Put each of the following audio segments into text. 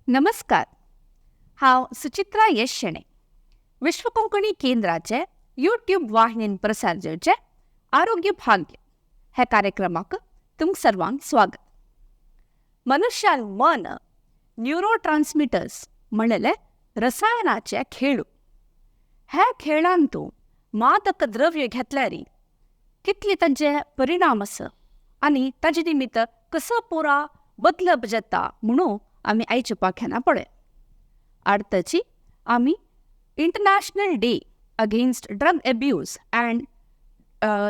नमस्कार. हांव सुचित्रा यश शेणै. विश्व कोंकणी केंद्राचे यूट्यूब वाहिनीन प्रसार जावचे आरोग्य भाग्य ह्या कार्यक्रमाक तुमकां सर्वांक स्वागत. मनुष्यान मन न्युरो ट्रान्समिटर्स म्हणलेले रसायनाचे खेळू. ह्या खेळांतू मादक द्रव्य घेतल्यार कितले तांचे परिणाम आसा आनी ताजे निमित्त कसो पुरा बदलप जाता म्हणून आमी आयच्या पाख्याना पळय. आर्तची आमी International Day Against Drug Abuse and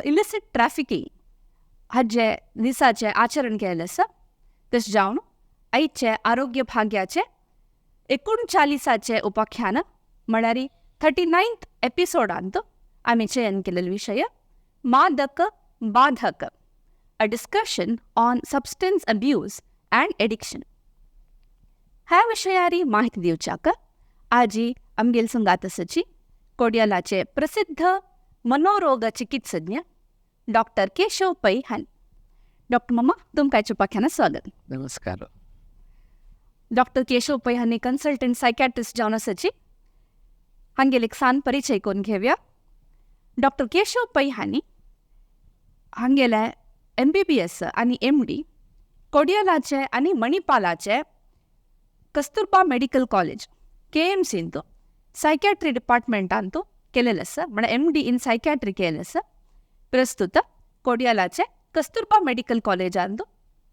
Illicit Trafficking हाजे दिसाचें आचरण केलें आसा. तशें जावन आयचे आरोग्य भाग्याचे 39 उपाख्यान म्हळ्यार 39th एपिसोडांत आमी चयन केलेलो विशय मादक बाधक, a discussion on substance abuse and addiction. ह्या विशयारी माहिती दिवच्याक आजी आमगेल संगात आसाची कोडियालाचे प्रसिद्ध मनोरोग चिकित्सज्ञ डॉक्टर केशव पै हांणी. डॉक्टर मामा, तुमकां आयच्या उपाख्यानात स्वागत. नमस्कार. डॉक्टर केशव पै हांणी कन्सल्टंट सायकॅट्रिस्ट जावन आसाची. हांगेल एक सान परिचय करून घेवया. डॉक्टर केशव पै हांणी हांगेले एमबीबीएस आनी एमडी कोडियलाचे आनी मणिपालाचे कस्तुरबा मेडिकल कॉलेज केएमसींत सायकॅट्री डिपार्टमेंटांत केलेलें आसा, म्हळ्यार एमडी इन सायकॅट्री केलें आसा. प्रस्तुत कोडियालाचे कस्तुरबा मेडिकल कॉलेजांत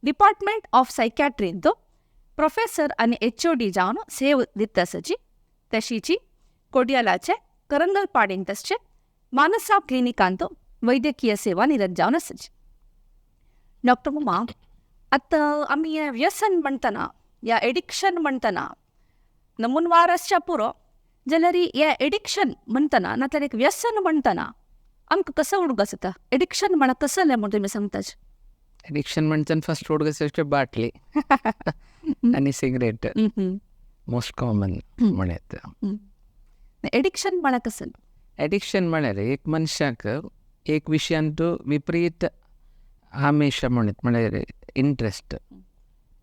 डिपार्टमेंट ऑफ सायकॅट्रींत प्रोफेसर आनी एचओडी जावन सेव दिता आसाची. तशीची कोडियालाचे करंगलपाडींत आसचे मानसा क्लिनिकांत वैद्यकीय सेवा निरत जावन आसाची. डॉक्टर मामा, आतां आमी हें व्यसन म्हणटना या एडिक्शन म्हणटना नमूनवार आसच्या पुरो जाल्यार हें एडिक्शन म्हणटना नाजाल्यार एक व्यसन म्हणटना आमकां कसो उडगास जाता? एडिक्शन म्हळ्यार कसलें म्हूण तुमी सांगता? एडिक्शन म्हणच्यान फर्स्ट उडगास येवचे बाटली आनी सिगरेट, मोस्ट कॉमन म्हणत. एडिक्शन म्हळ्यार कसलें? एडिक्शन म्हळ्यार एक मनशाक एक विशयांत विपरीत आमिश म्हणत, म्हळ्यार interest.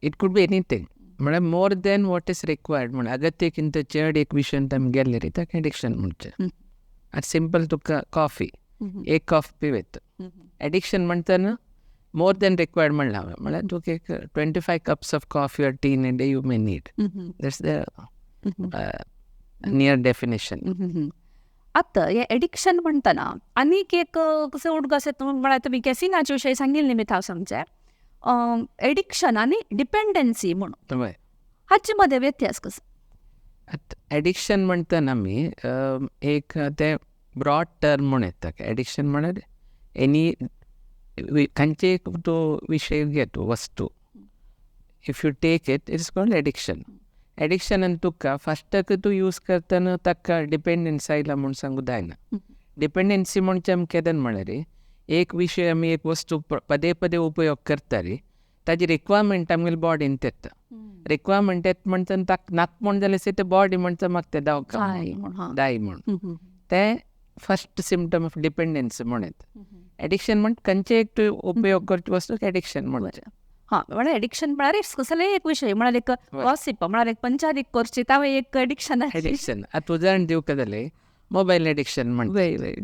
It could be anything, म्हळ्यार more than what is required, म्हळ्यार अगत्यक्किंत चड एक विशयांत आमी गेले रे ताका एडिक्शन म्हणचें. आतां सिंपल, तुका कॉफी, एक कॉफी पिवेत, एडिक्शन म्हणटना मोर दॅन रिक्वायर्ड म्हणलां हांवें, म्हळ्यार तुका एक 25 cups of coffee or tea in a day you may need. That's the near definition. आतां हें एडिक्शन म्हणटना आनीक एक कसो उडगास येता म्हळ्यार तुमी कॅफिनाचे विशय सांगिल्लें निमित्त हांव सांगचें, एडिक्शन आनी डिपेंडन्सी म्हणून हाचे मदें व्यत्यास कसो? आतां एडिक्शन म्हणटना आमी एक तें ब्रॉड टर्म म्हूण येता. एडिक्शन म्हळ्यार एनी खंयचे एक तूं विशय घे, तूं वस्तू, if you take it, it is called addiction. एडिक्शनान तुका फस्टाक तूं यूज करतना ताका डिपेंडन्स आयला म्हूण सांगू जायना. डिपेंडन्सी म्हणजे आमी केदन म्हळ्यार एक विशय आमी एक वस्तू पदे पदे उपयोग करता रे, ताजी रिक्वायरमेंट आमगेले बॉडीन येता. रिक्वायरमेंट येता म्हणटना ताका नाक म्हण जाल्यार ते बॉडी म्हणटा म्हाका तें दावका जाय म्हूण, हां. जाय म्हूण. तें फस्ट सिमटम ऑफ डिपेंडन्सी म्हण येता. एडिक्शन म्हण खंयचे एक तूं उपयोग करची वस्तूक एडिक्शन म्हणचें. हां, म्हळ्यार एडिक्शन म्हळ्यार कसलेय एक विशय, म्हळ्यार एक गॉसिप, म्हळ्यार एक पंचारीक करची तावय एक एडिक्शन. एडिक्शन. आतां उदाहरण दिवका जाल्यार मोबायल एडिक्शन म्हणटा, वय वय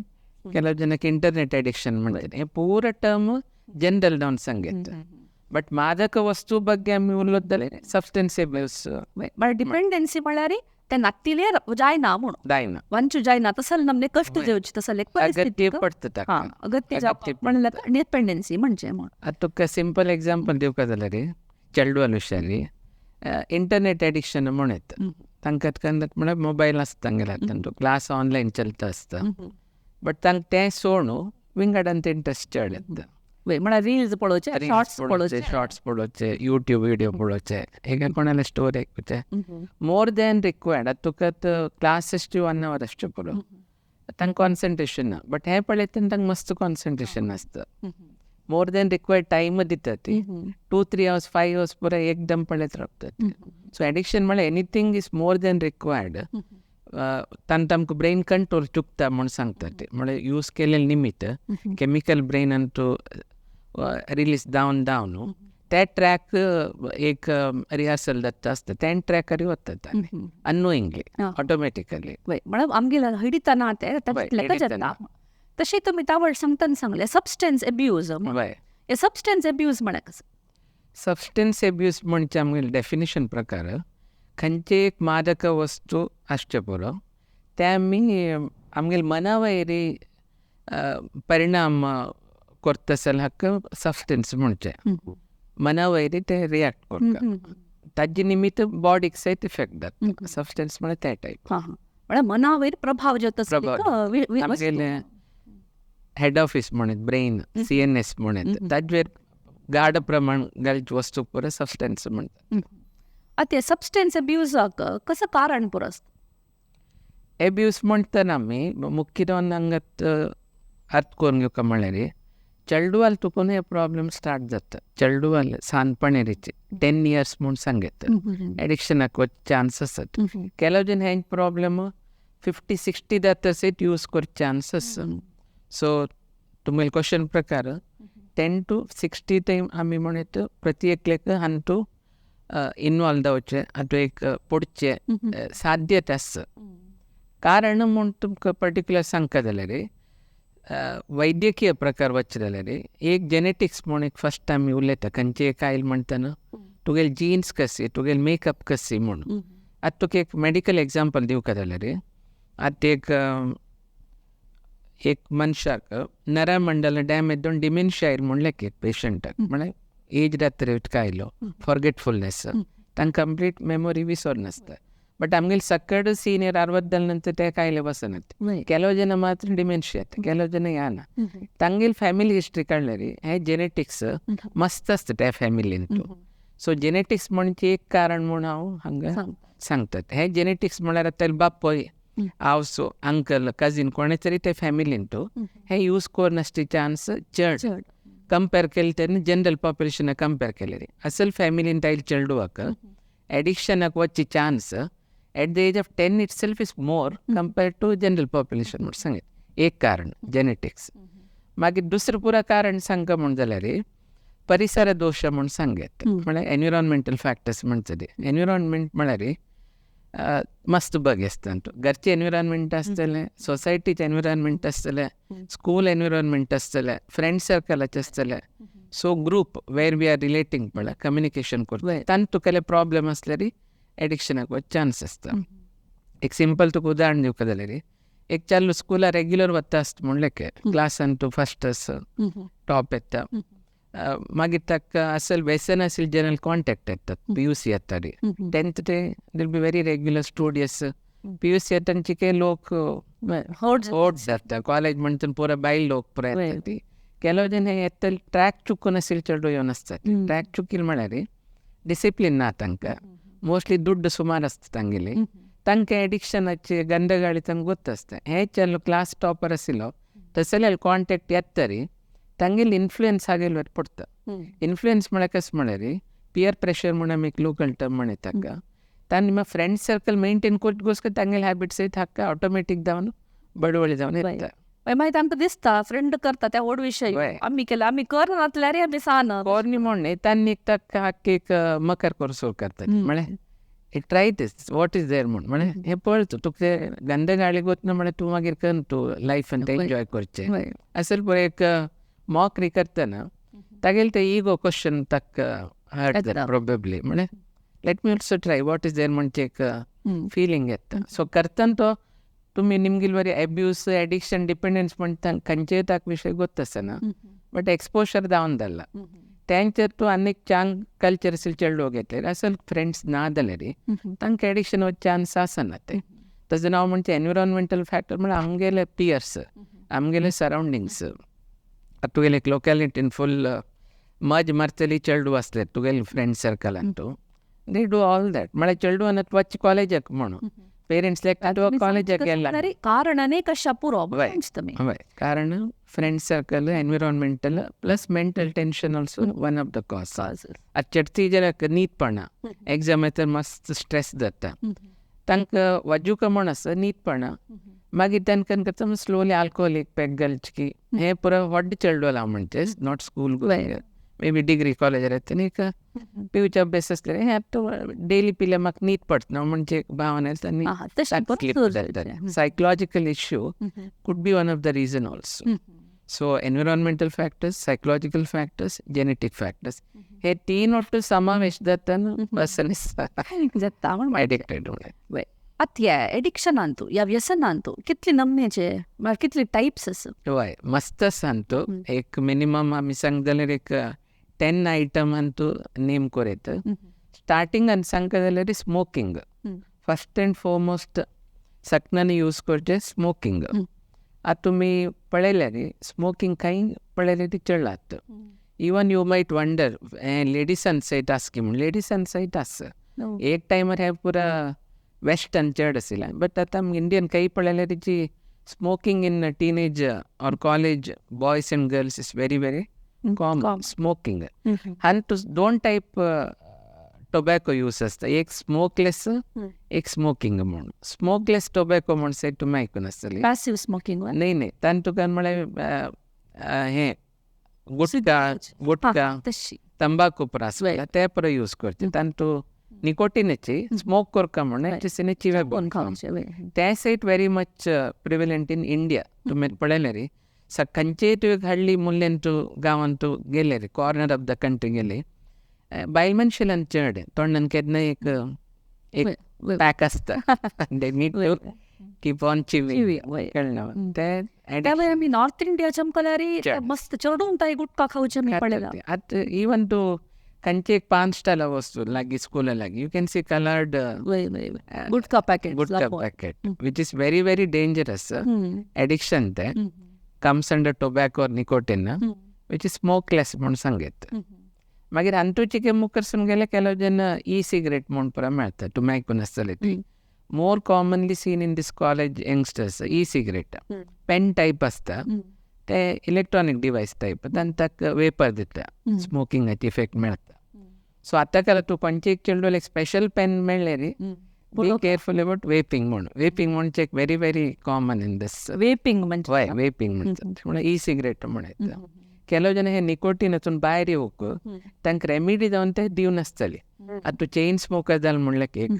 ಕೆಲವು ಜನಕ್ಕೆ ಇಂಟರ್ನೆಟ್ ಅಡಿಕ್ಷನ್ म्हणतात. हे ಪೂರ ಟರ್ಮ್ जनरल डावन सांगेत, बट मादक वस्तू ಬಗ್ಗೆ आमी उलयत जाल्यार सबस्टन्स एब्यूज. म्हळ्यार डिपेंडन्सी म्हळ्यार ते नात्तिले जायना म्हूण जायना. वांचू जायना तसले नमने कश्ट जेवचे तसले एक अगत्य परिस्थिती पडटा ताका. हां, अगत्य जावप अगत्य. म्हणल्यार डिपेंडन्सी म्हणजे म्हूण. आतां तुका सिंपल एग्जाम्पल दिवका जाल्यार चेडवां विशयानी इंटरनेट एडिक्शन म्हूण येता. तांकां म्हळ्यार मोबायल आसता तांगेल्या हातान, क्लास ऑनलायन चलता आसता, बट तांकां तें सोडून विंगडांत इंट्रस्ट चड येता. वय, म्हळ्यार रील्स पळोवचे, शॉर्ट्स पळोवचे, शॉर्ट्स पळोवचे, युट्यूब व्हिडिओ पळोवचे, एका कोणाले स्टोरी आयकुचे, मोर दॅन रिक्वायर्ड. आतां तुका क्लास वन our आसच्यो पुरो, तांकां कॉन्सन्ट्रेशन ना, बट हें पळयता तेन्ना तांकां मस्त कॉन्सन्ट्रेशन आसता. मोर दॅन रिक्वायर्ड टायम दिता ती, 2-3 hours, 5 hours पुरो एकदम पळयत रावता. सो एडिक्शन म्हळ्यार anything is more than required. तांकां आमकां ब्रेन कंट्रोल चुकता म्हूण सांगता ते, म्हळ्यार यूज केलेले निमित्त केमिकल ब्रेनान तो रिलीज जावन जावन त्या ट्रॅक एक रिहर्सल जाता आसता त्या ट्रॅकार वतात अननोइंगली, ऑटोमॅटिकली. म्हळ्यार आमगेले हिडितना ते तशें जाता. तशें तुमी तावळ सांगतना सांगलें सबस्टन्स एब्यूज. हे सबस्टन्स एब्यूज म्हळ्यार कसो? सबस्टन्स एब्यूज म्हणजे आमगेले डेफिनेशन प्रकार खंयचे एक मादक वस्तू आसचे पुरो ते आमी आमगेले मना वयरी परिणाम करता जाल्यार हाका सबस्टन्स म्हणचें. मना वयरी ते रिएक्ट करता, ताजे निमित्त बॉडीक सयत इफेक्ट जाता. सबस्टन्स म्हळ्यार ते टायप. म्हळ्यार मना वयर प्रभाव जाता. आमगेले हेड ऑफिस म्हणत, ब्रेन, CNS म्हणत, ताजेर गाड प्रमाण घालची वस्तू पुरो सबस्टन्स म्हणटात. आतां सबस्टन्स एब्यूजाक कसो कारण पुरो आसता? एब्यूज म्हणटना आमी मुख्य जावन हांगात अर्थ करून घेवका म्हळ्यार चेडवाल तुकून हे प्रॉब्लम स्टार्ट जाता. चेडवाल सानपणेरीचे 10 years म्हूण सांगता एडिक्शनाक चान्स आसात. ಕೆಲವು जन हे प्रॉब्लम 50-60 जाता सयत यूज करचे चान्स आसा. सो तुमगेले क्वेश्चन प्रकार 10 to 60 time आमी म्हणत प्रति एकल्याक हांतू इनवॉल्व जावचें, हातूं एक पडचें साध्यता आसा. कारण म्हूण तुमकां पर्टिक्युलर सांगता जाल्यार वैद्यकीय प्रकार वचचे जाल्यार एक जेनेटिक्स म्हूण एक फर्स्ट आमी उलयता. खंयचे एक आयल म्हणटना तुगेले जिन्स कशी, तुगेले मेकअप कशी म्हूण. आतां तुका एक मेडिकल एग्जाम्पल दिवका जाल्यार आतां एक एक मनशाक नरमंडल डॅमेज जावन डिमेन्शिया आयल म्हणलें की एक पेशंटाक, म्हळ्यार एज जातरीर आयलो फॉरगेटफुलनेस, तांकां कंप्लीट मेमोरी विसर नासता. बट आमगेले सकड सिनियर 60 जाले नंतर ते कायले बसनात. ಕೆಲವು ಜನ ಮಾತ್ರ ಡಿಮೆನ್ಷಿಯಾ, ಕೆಲವು ಜನ ಯಾನ. तांगेली फॅमिली हिस्ट्री काडल्यार हे जेनेटिक्स मस्त आसता त्या फॅमिलींतू. सो जेनेटिक्स म्हणजे एक कारण म्हूण हांव हांगा सांगतात. हे जेनेटिक्स म्हळ्यार आतां बापूय, आवसो, अंकल, कजीन कोणे तरी ते फॅमिलींतू हे यूज करनासचे चान्स चड कंपेर केले तेन्ना जनरल पॉप्युलेशनाक कंपेर केले. असल फॅमिलीन आयल चेडवाक एडिक्शनाक वचचे chance at the age of 10 itself is more compared to general population म्हूण सांगत. एक कारण जेनेटिक्स. मागीर दुसरें पुरा कारण सांगता म्हूण जाल्यार परिसर दोश म्हूण सांगत, म्हळ्यार एनविरोनमेंटल फॅक्टर्स म्हणचे ते. एनविरोनमेंट म्हळ्यार मस्त बग आसता, घरचें एनविरोनमेंट आसतलें, सोसायटीचें एनविरोनमेंट आसतलें, स्कूल एनविरोनमेंट आसतलें, फ्रेंड सर्कलाचें आसतलें. So group where we are relating म्हळ्यार कम्युनिकेशन करता तांकां तुगेले प्रॉब्लम आसल्यार एडिक्शनाक चान्स आसता. एक सिंपल तुका उदाहरण दिवका जाल्यार एक चालू स्कुला रेग्युलर वता आसता म्हणलें की क्लासान तूं फर्स्ट आस, टॉप येता, मागीर ताका असल व्यसन आशिल्ले जनरल कॉन्टॅक्ट येतात PUC येता रे 10th ते will be very regular studious. PUC येता चिके लोक होड जाता, कॉलेज म्हणटा पुरा बायल लोक पुरा येता ती. ಕೆಲವು ಜನ येतले ट्रॅक चुकून आशिल्ले चेडूं येवन आसतात. ट्रॅक चुकील म्हळ्यार डिसिप्लीन ना तांकां, मोस्टली दुड्ड सुमार आसता तांगेली, तांकां एडिक्शनाचे गंदगाळी तांकां गोत्त आसता. हे चलो क्लास टॉपर आशिल्लो तसले कॉन्टॅक्ट येता रे तांगेली इन्फ्लुयन्स हागेल पडटा. इन्फ्लुयन्स म्हळ्यार कशें म्हळ्यार पियर प्रेशर म्हूण आमी एक लोकल टर्म म्हणटा ताका. तांणी मागीर फ्रेंड सर्कल मेंटेन करत तांगेले हॅबिट्स हाका ऑटोमॅटीक जावन बडवळी जावन येता. मागीर तांकां दिसता फ्रेंड करता त्या व्हड विशय आमी केला, आमी करनातल्यार आमी सान कोरनी म्हण तांणी ताका हाका एक मकर करसो करतात. म्हळ्यार try this what is there म्हूण, म्हळ्यार हें पळय तूं तुका गंदगाळी गोतना म्हळ्यार तूं मागीर कर तूं लायफान तें एन्जॉय करचें. असल पळय एक मॉकरी करतना तागेले ते इगो क्वेश्चन ताका हर्ट जाता प्रोबेबली, म्हळ्यार let me also try what is there म्हणचे एक फिलींग येता. सो करतना तो तुमी निमगेल बरी एब्यूज एडिक्शन डिपेंडन्स म्हणटा खंयचेय ताका विशय गोत्त आसना, बट एक्सपोजर जावन जाला तांचेर तूं आनीक चांग कल्चर आशिल्ले चेडूं घेतले असल फ्रेंड्स ना जाल्यार तांकां एडिक्शन चान्स आसना ते. तशें हांव म्हणचे एनविरोनमेंटल फॅक्टर म्हळ्यार आमगेले पियर्स, आमगेले सरावंडिंग्स. आतां तुगेले एक लोकेलिटीन फूल मज मारतली चेडूं आसले तुगेले फ्रेंड सर्कलान तूं they do all that म्हळ्यार चेडूं वच कॉलेजाक म्हणून पेरेंट्स लायक कॉलेजाक गेला कारणನೇ कशा पुरो. हय, कारण friend circle, environmental plus mental tension also one of the cause. आतां चडटी जरा न्हीदपणा, एग्जाम येता मस्त स्ट्रेस जाता तांकां वाजूका म्हण आसता न्हीदपणा, मागीर तांकां करता स्लोली आल्कोहोलीक पॅक घालचे की हें पुरो व्हड चेडवाल हांव म्हणचे not school may be degree कॉलेजार येता एक पिवचे अभ्यास आसले हें आतां डेली पिल्यार म्हाका न्हीद पडना म्हणजे एक भावना येता आनी Psychological issue could be one of the reason also. So environmental factors, psychological factors, genetic factors हे तीन वट्टू समावेश जाता पर्सन जाता म्हण एडिक्टेड. आतां ह्या एडिक्शनांतू ह्या व्यसनांतू कितले नमनेचे म्हळ्यार कितले टायप्स आसा? हय, मस्त आसा तूं. एक मिनिमम आमी सांगता जाल्यार एक 10 आयटम तूं नेम कर येता. स्टार्टिंगान सांगता जाल्यार स्मोकींग फस्ट अँड फॉरमोस्ट सगळ्यांनी यूज करचें स्मोकींग. आतां तुमी पळयल्यार स्मोकींग खंय पळयल्यार ती चडलात. इवन you might wonder हें लेडिसान सयत आसा की म्हूण, लेडिसान सयत आसा. एक टायमार हें पुरा वेस्टर्न चड आशिल्लें, बट आतां आमी इंडियन खंय पळयल्यार तेची smoking in teenage or college boys and girls is very very common smoking. आनी तूं दोन टायप टोबॅको यूज आसता, एक स्मोकलेस एक स्मोकींग म्हूण. स्मोकलेस टोबॅको म्हूण सयत तुमी आयकून आसतली. Passive smoking. न्ही न्ही, तांणी तुका म्हळ्यार हें गुटखा गुटखा तशी तंबाखू पुरो आसता ते पुरो यूज करचे. तांतू निकोटीनाची स्मोक करका म्हूण खावचें. ते सयत very much prevalent in India. तुमी पळयल्यार खंयचेय तुवें हाडली मुल्यान तूं गांवांत तूं गेले रे, कॉर्नर ऑफ the country गेले, बायल मनशेल्यान चड तोंडान केन्ना एक एक पॅक आसता, they need to keep on chewing. कळना ते. त्यामुळे आमी नॉर्थ इंडियाच्या चमकल्यार मस्त चडून ताई गुटखा खावचे मी पळयला. आतां इवन तूं खंयचे एक पान स्टॉला वस्तू लागीं स्कुला लागीं you can see coloured gutkha packet, gutkha packet, which is very very dangerous addiction. ते comes under tobacco or nicotine which is smokeless म्हूण सांगत. मागीर हातूंत मुखार गेले ಕೆಲವು ಜನ ಇ ಸಿಗರೇಟ್ म्हूण पुरो मेळटा, तुमी आयकून आसतलें ती. More commonly seen in this college youngsters e cigarette pen type आसता, ते इलेक्ट्रॉनीक डिवायस टायप, तांकां ताका वेपर दिता, स्मोकिंगाची इफेक्ट मेळटा. सो आतां काल तूं खंयचे एक चेडूं एक स्पेशल पेन मेळ्ळें रे, बी केअरफूल अबाउट वेपिंग म्हूण. वेपिंग म्हणजे एक very very common in this. Vaping म्हणजे? हय, वेपिंग म्हणटात म्हणल्यार ई सिगरेट म्हणटा. ಕೆಲವು ಜನ हे निकोटीन वचून भायर येवंक तांकां रेमिडी जावन ते दिवन आसतले. आतां तूं चेन स्मोकर जाल म्हणल्यार एक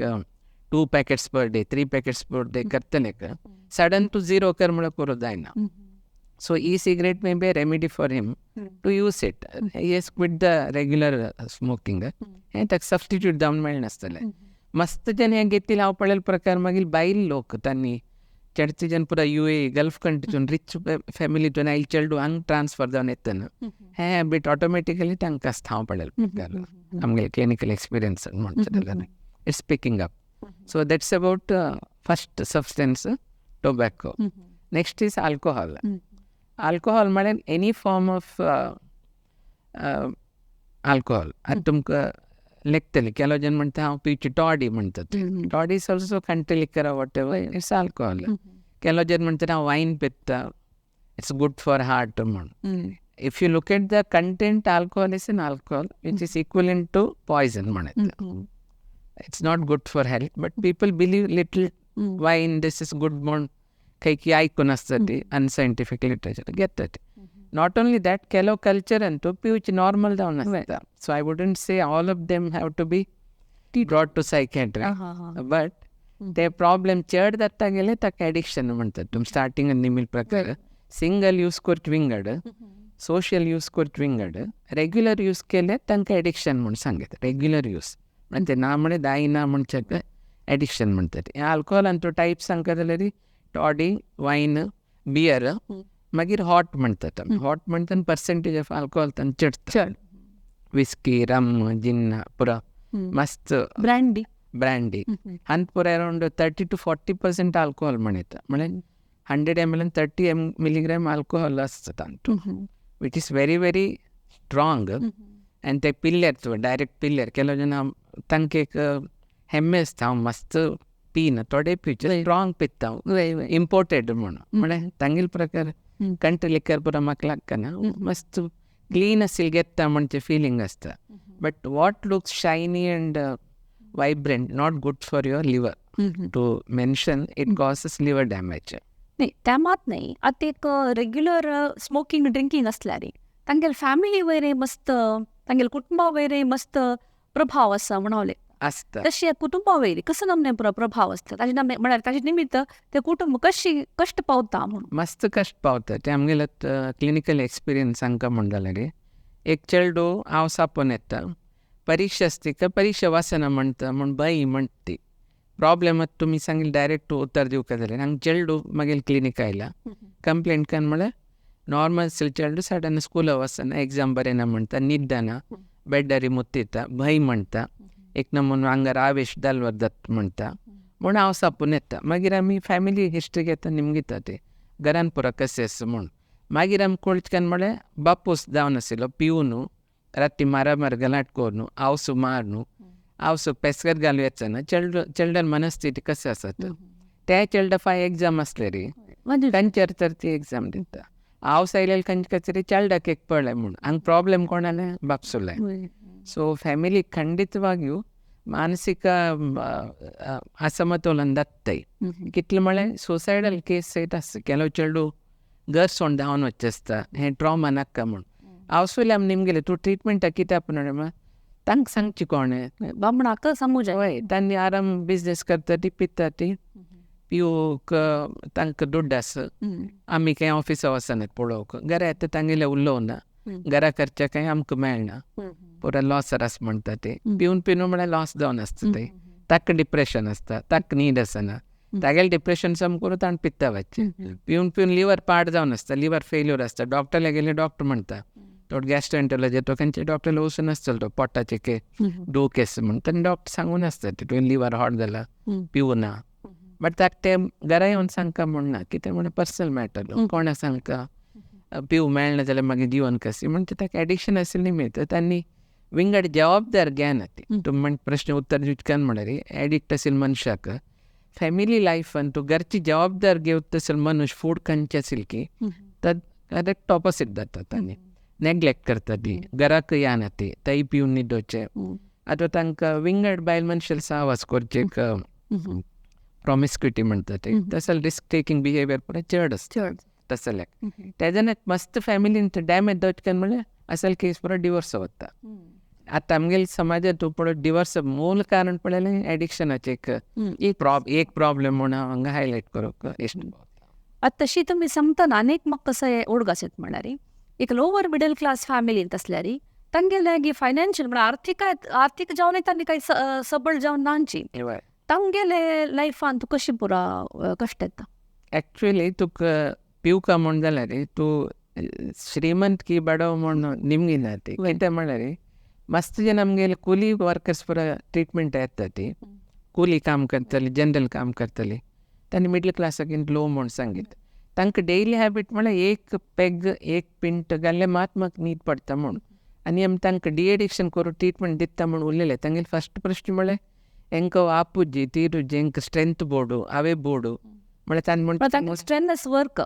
2 packets per day, 3 packets per day करतले, सडन तूं झिरो कर म्हणल्यार करूं जायना. So e cigarette may be remedy for him to use it. He has quit the regular smoking, हें ताका सबस्टिट्यूट जावन मेळनासतलें. मस्त जन हें घेतिल्लें हांव पळयल्ले प्रकार. मागीर बायल लोक तांणी चडचे जन पुरा यूएई गल्फ कंट्रीतून रिच फॅमिलीतून आयले चेडूं हांगा ट्रान्सफर जावन येतना हें हॅबिट ऑटोमॅटिकली तांकां आसता. हांव पळयल्ले प्रकार आमगे क्लिनिकल एक्सपिरियन्स म्हणचे जाल्यार it's picking up. So that's about first substance, tobacco. Next is alcohol. Alcohol म्हळ्यार एनी फॉर्म ऑफ आल्कोहॉल. आतां तुमकां लेखतले ಕೆಲವು जन म्हणटा हांव पिवची टॉडी म्हणटात. Toddy is also country liquor, whatever, it's alcohol. ಕೆಲವು जन म्हणटात हांव वायन पिता, it's good for heart म्हूण. If you look at the content, alcohol is an alcohol which is equivalent to poison म्हणत. It's not good for health, but people believe little wine, this is good म्हूण खंय की आयकून आसता ती अनसायंटिफीक literature घेतात. Not only that, ಕೆಲವು culture Antu पिवची normal जावन आसता. So I wouldn't say all of them have to be brought to psychiatry, but ते प्रॉब्लेम चड जाता गेले ताका एडिक्शन म्हणटात. तुमी स्टार्टिंग निमील प्रकार सिंगल यूज करचे विंगड, सोशल यूज करचे विंगड, रेग्युलर यूज केले तांकां एडिक्शन म्हूण सांगता. रेग्युलर यूज म्हणजे ते ना म्हळे जायना म्हणचे एडिक्शन म्हणटात. हे आल्कोहोलान तो टायप सांगता जाल्यार टॉडी, वायन, बियर, मागीर हॉट म्हणटात आमी. हॉट म्हणटा पर्सेंटेज ऑफ आल्कोहोल तांचे चडटा. चड. विस्की, रम, जिन पुरो मस्त ब्रँडी. ब्रँडी हांत पुरो around 30 to 40% alcohol म्हण येता. म्हळ्यार 100 ml 30 milligram alcohol आसता तातूंत, which is very very strong. आनी ते पिल्ल्यार, डायरेक्ट पिल्ल्यार ಕೆಲವು जन तांकां एक हेम्मे आसता, हांव मस्त पिना, थोडे पिवचे, स्ट्रॉंग पिता हांव, इम्पोर्टेड म्हूण. म्हळ्यार तांगेले प्रकार कंट्री लिकर पुरो म्हाका लागना, मस्त क्लीन आशिल्लें घेता म्हणचे फिलींग आसता. But what looks shiny and vibrant not good for your liver. To mention, it causes liver damage. नाही, त्या मात नाही. आतां एक regular smoking drinking आसल्यार तांगेले फॅमिली वयर मस्त तांगेले कुटुंबा वयर मस्त प्रभाव आसा म्हणून आसता. तशी कुटुंबा वयर कसो नमने प्रभाव आसता ताजे नमने म्हळ्यार ताजे निमित्त ते कुटुंब कशी कश्ट पावता म्हणून? मस्त कश्ट पावता. ते आमगेले क्लिनिकल एक्सपिरियन्स सांगता म्हण जाल्यार एक चेडू हांव सापोन येता, परिक्षा आसता, परिक्षा वाचना म्हणटा म्हूण बाई म्हणटा ती प्रॉब्लेम तुमी सांगले डायरेक्ट उत्तर दिवका जाल्यार हांगा चेडू मागीर क्लिनीक आयला कंप्लेंट कर म्हळ्यार नॉर्मल चेडू सडन स्कुला वचना, एग्जाम बरें ना म्हणटा, न्हिदना, बेड्डारी मुत्तिता, भंय म्हणटा, एक नमुनो आंगार आवेश दालवर जाता म्हणटा म्हूण हांव सापून येता. मागीर आमी फॅमिली हिस्ट्री घेता निमगिता ते घरान पुरो कशें आसा म्हूण. मागीर आमी कळचें म्हळ्यार बापूस जावन आशिल्लो पिवन राती मारामार गलाट करून आवसू मारून आवसूक पेसकर घालूं येचना चेडन मनस्थिती कशें आसा त्या चेडा फाय एग्जाम आसले रे तांचेर तर ती एग्जाम दिता. आवस आयलेले खंयचे कचेरी चेडक एक पळय म्हूण हांगा प्रॉब्लेम कोणाले बापसुले. सो फॅमिली खंडितವಾಗಿಯೂ मानसिक असमतोलन जाताय. कितलें म्हळ्यार सुसायडल केस सयत आसता. ಕೆಲವು चेडू घर सोडून धांवन वचचें आसता हें ट्रॉमा नाका म्हूण. आवसुले आमी निमगेले तूं ट्रिटमेंटाक कित्याक म्हणून तांकां सांगची कोणें बामणाक सांगू जाय. हय, तांणी आराम बिजनेस करता ती पिता ती पिवूंक तांकां दुड्ड आसा. आमी कांय ऑफिसा वचनात पळोवंक, घरा येता तांगेलें उलोवना, घरा खर्चा कांय आमकां मेळना, पुरो लॉसर आसा म्हणटा ते पिवन पिवन म्हळ्यार लॉस जावन आसता ते. ताका डिप्रेशन आसता, ताका न्हीद आसना, तागेलें डिप्रेशन सम करून ताणें पित्ता वचचें. पिवन पिवन लिवर पाड जावन आसता, लिवर फेल्यूर आसता. डॉक्टरला गेले डॉक्टर म्हणटा तो गॅस्ट्रोएंटरोलॉजी तो खंयचे डॉक्टरला वचून आसतलो तो पोटाचे के दुख आसा म्हण ताणें डॉक्टर सांगून आसता तुवें लिवर हॉट जाला पिवना. बट ताका तें घरा येवन सांगका म्हण ना, कितें म्हण पर्सनल मॅटर कोणा सांगका पिवूं मेळना जाल्यार मागीर जिवन कशें म्हण ताका एडिक्शन आशिल्लें निमित्त तांणी विंगड जबाबदार घेना ती. तूं म्हण प्रश्न उत्तर दिवचें म्हळ्यार एडिक्ट आशिल्ल्या मनशाक फॅमिली लायफान तूं घरची जबाबदार घेवता आशिल्लो मनुष्य फूड खंयचे आशिल्ली की तर करेक्ट ऑपोसीट जाता. तांणी नेग्लेक्ट करता ती, घराक येना ती, थंय पिवन न्हिदोचें आतां तांकां विंगड बायल मनशां साहवास करचें एक प्रॉमिस्क्युटी म्हणटा ते तसले रिस्क टेकींग बिहेवियर पुरो चड आसता तसल्याक. तेज्यान मस्त फॅमिलीन डॅमेज जावचें म्हणल्यार असल केस पुरो डिवोर्स वता. आतां आमगेले समाजांत पळय डिवोर्स मूल कारण पळयलें एडिक्शनाचें एक एक प्रॉब्लेम म्हूण हांव हांगा हायलायट करूंक इश्ट. आतां तशी तुमी सांगतना आनी एक म्हाका कसो उडगास येता म्हणल्यार एक लोवर मिडल क्लास फॅमिलींत आसल्यार तांगेले फायनान्शियल म्हळ्यार आर्थीक आर्थीक जावन तांणी कांय सबळ जावन नाची तांगेले लायफान तूं कशी पुरो कश्ट येता? एक्चुअली तुका पिवका म्हूण जाल्यार तूं श्रीमंत की बडव म्हूण निमगिना ती. कितें म्हळ्यार मस्त जन आमगेले कुली वर्कर्स पुरो ट्रिटमेंट येता ती कुली काम करतली जनरल काम करतली तांणी मिडल क्लासाक लो म्हूण सांगीत तांकां डेली हॅबिट म्हळ्यार एक पेग एक पिंट घाल्लें मात म्हाका न्हीद पडटा म्हूण. आनी आमी तांकां डिएडिक्शन करून ट्रिटमेंट दिता म्हूण उलयलें. तांगेले फस्ट प्रश्न म्हळ्यार हेंकां आपुजी तिरुजी हेंकां स्ट्रेंथ बोडू हांवें बोडू म्हळ्यार तांणी म्हणटा स्ट्रेनस वर्क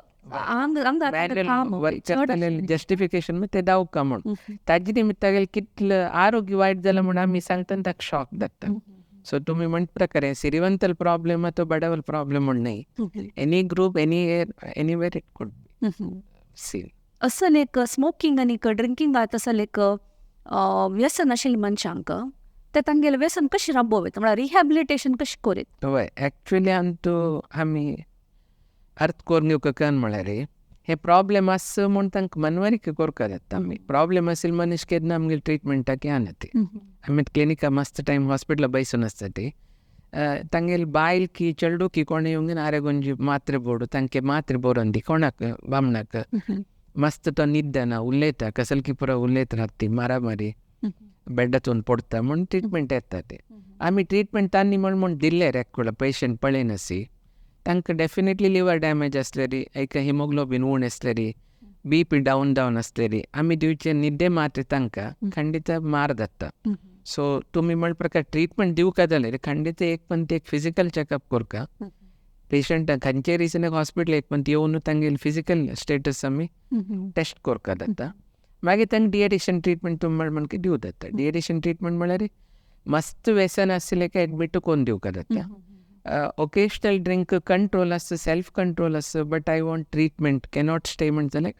जस्टिफिकेशन ते दावका म्हूण ताजे निमित्त तागेलें कितलें आरोग्य वायट जालां म्हूण आमी सांगता ताका शॉक जाता. सो तुमी म्हणटा प्रकारे सिरिवंतल प्रॉब्लेम तो बडवल प्रॉब्लेम म्हूण न्हय, any group any anywhere it could seen. असल एक स्मोकींग आनी ड्रिंकींग तसले एक व्यसन आशिल्ले मनशांक ते तांगेलें व्यसन कशें राबोवं येता म्हळ्यार रिहॅबिलिटेशन कशें करीत? हय, एक्चुअली आमी अर्थ करून घेवंक कन म्हळ्यार हे प्रॉब्लेम आसा म्हूण तांकां मनवारीक करपाक जाता. आमी प्रॉब्लेम आशिल्ले मनीस केन्ना आमगेले ट्रिटमेंटाक येना ती. आमी क्लिनिका मस्त टायम हॉस्पिटला बैसून आसता ती तांगेले बायल की चेडू की कोण येवंक आरे गोंजी मात्रे बोडू तांके मात्रे बरोवन दी कोणाक बामणाक मस्त तो न्हिदना उलयता कसल की पुरो उलयत रावता ती मारामारी बेड्डातून पडटा म्हूण ट्रिटमेंट येता ते. आमी ट्रिटमेंट तांणी म्हण म्हूण दिल्ले रेकॉर्ड पेशंट पळयनासी तांकां डेफिनेटली लिवर डॅमेज आसलेली, एक हिमोग्लोबीन उण आसलेली, बी पी डावन डावन आसलेली, आमी दिवचे न्हिदे मात्रे तांकां खंडीत मार जाता. सो तुमी म्हण प्रकार ट्रिटमेंट दिवका जाल्यार खंडीत एक पण ते एक फिजिकल चॅकअप करका पेशंट खंयचे रिजनाक हॉस्पिटल एक पण येवन तांगेले फिजिकल स्टेटस आमी टेस्ट करका जाता. मागीर तांकां डिएडिक्शन ट्रिटमेंट तुमी म्हण दिवं जाता. डिएडिक्शन ट्रिटमेंट म्हळ्यार मस्त व्यसन आशिल्लें काय एडमीट करून दिवका जाता. ओकेजनल ड्रिंक कंट्रोल आसता, सेल्फ कंट्रोल आसता, but I want treatment cannot stay म्हण जाल्यार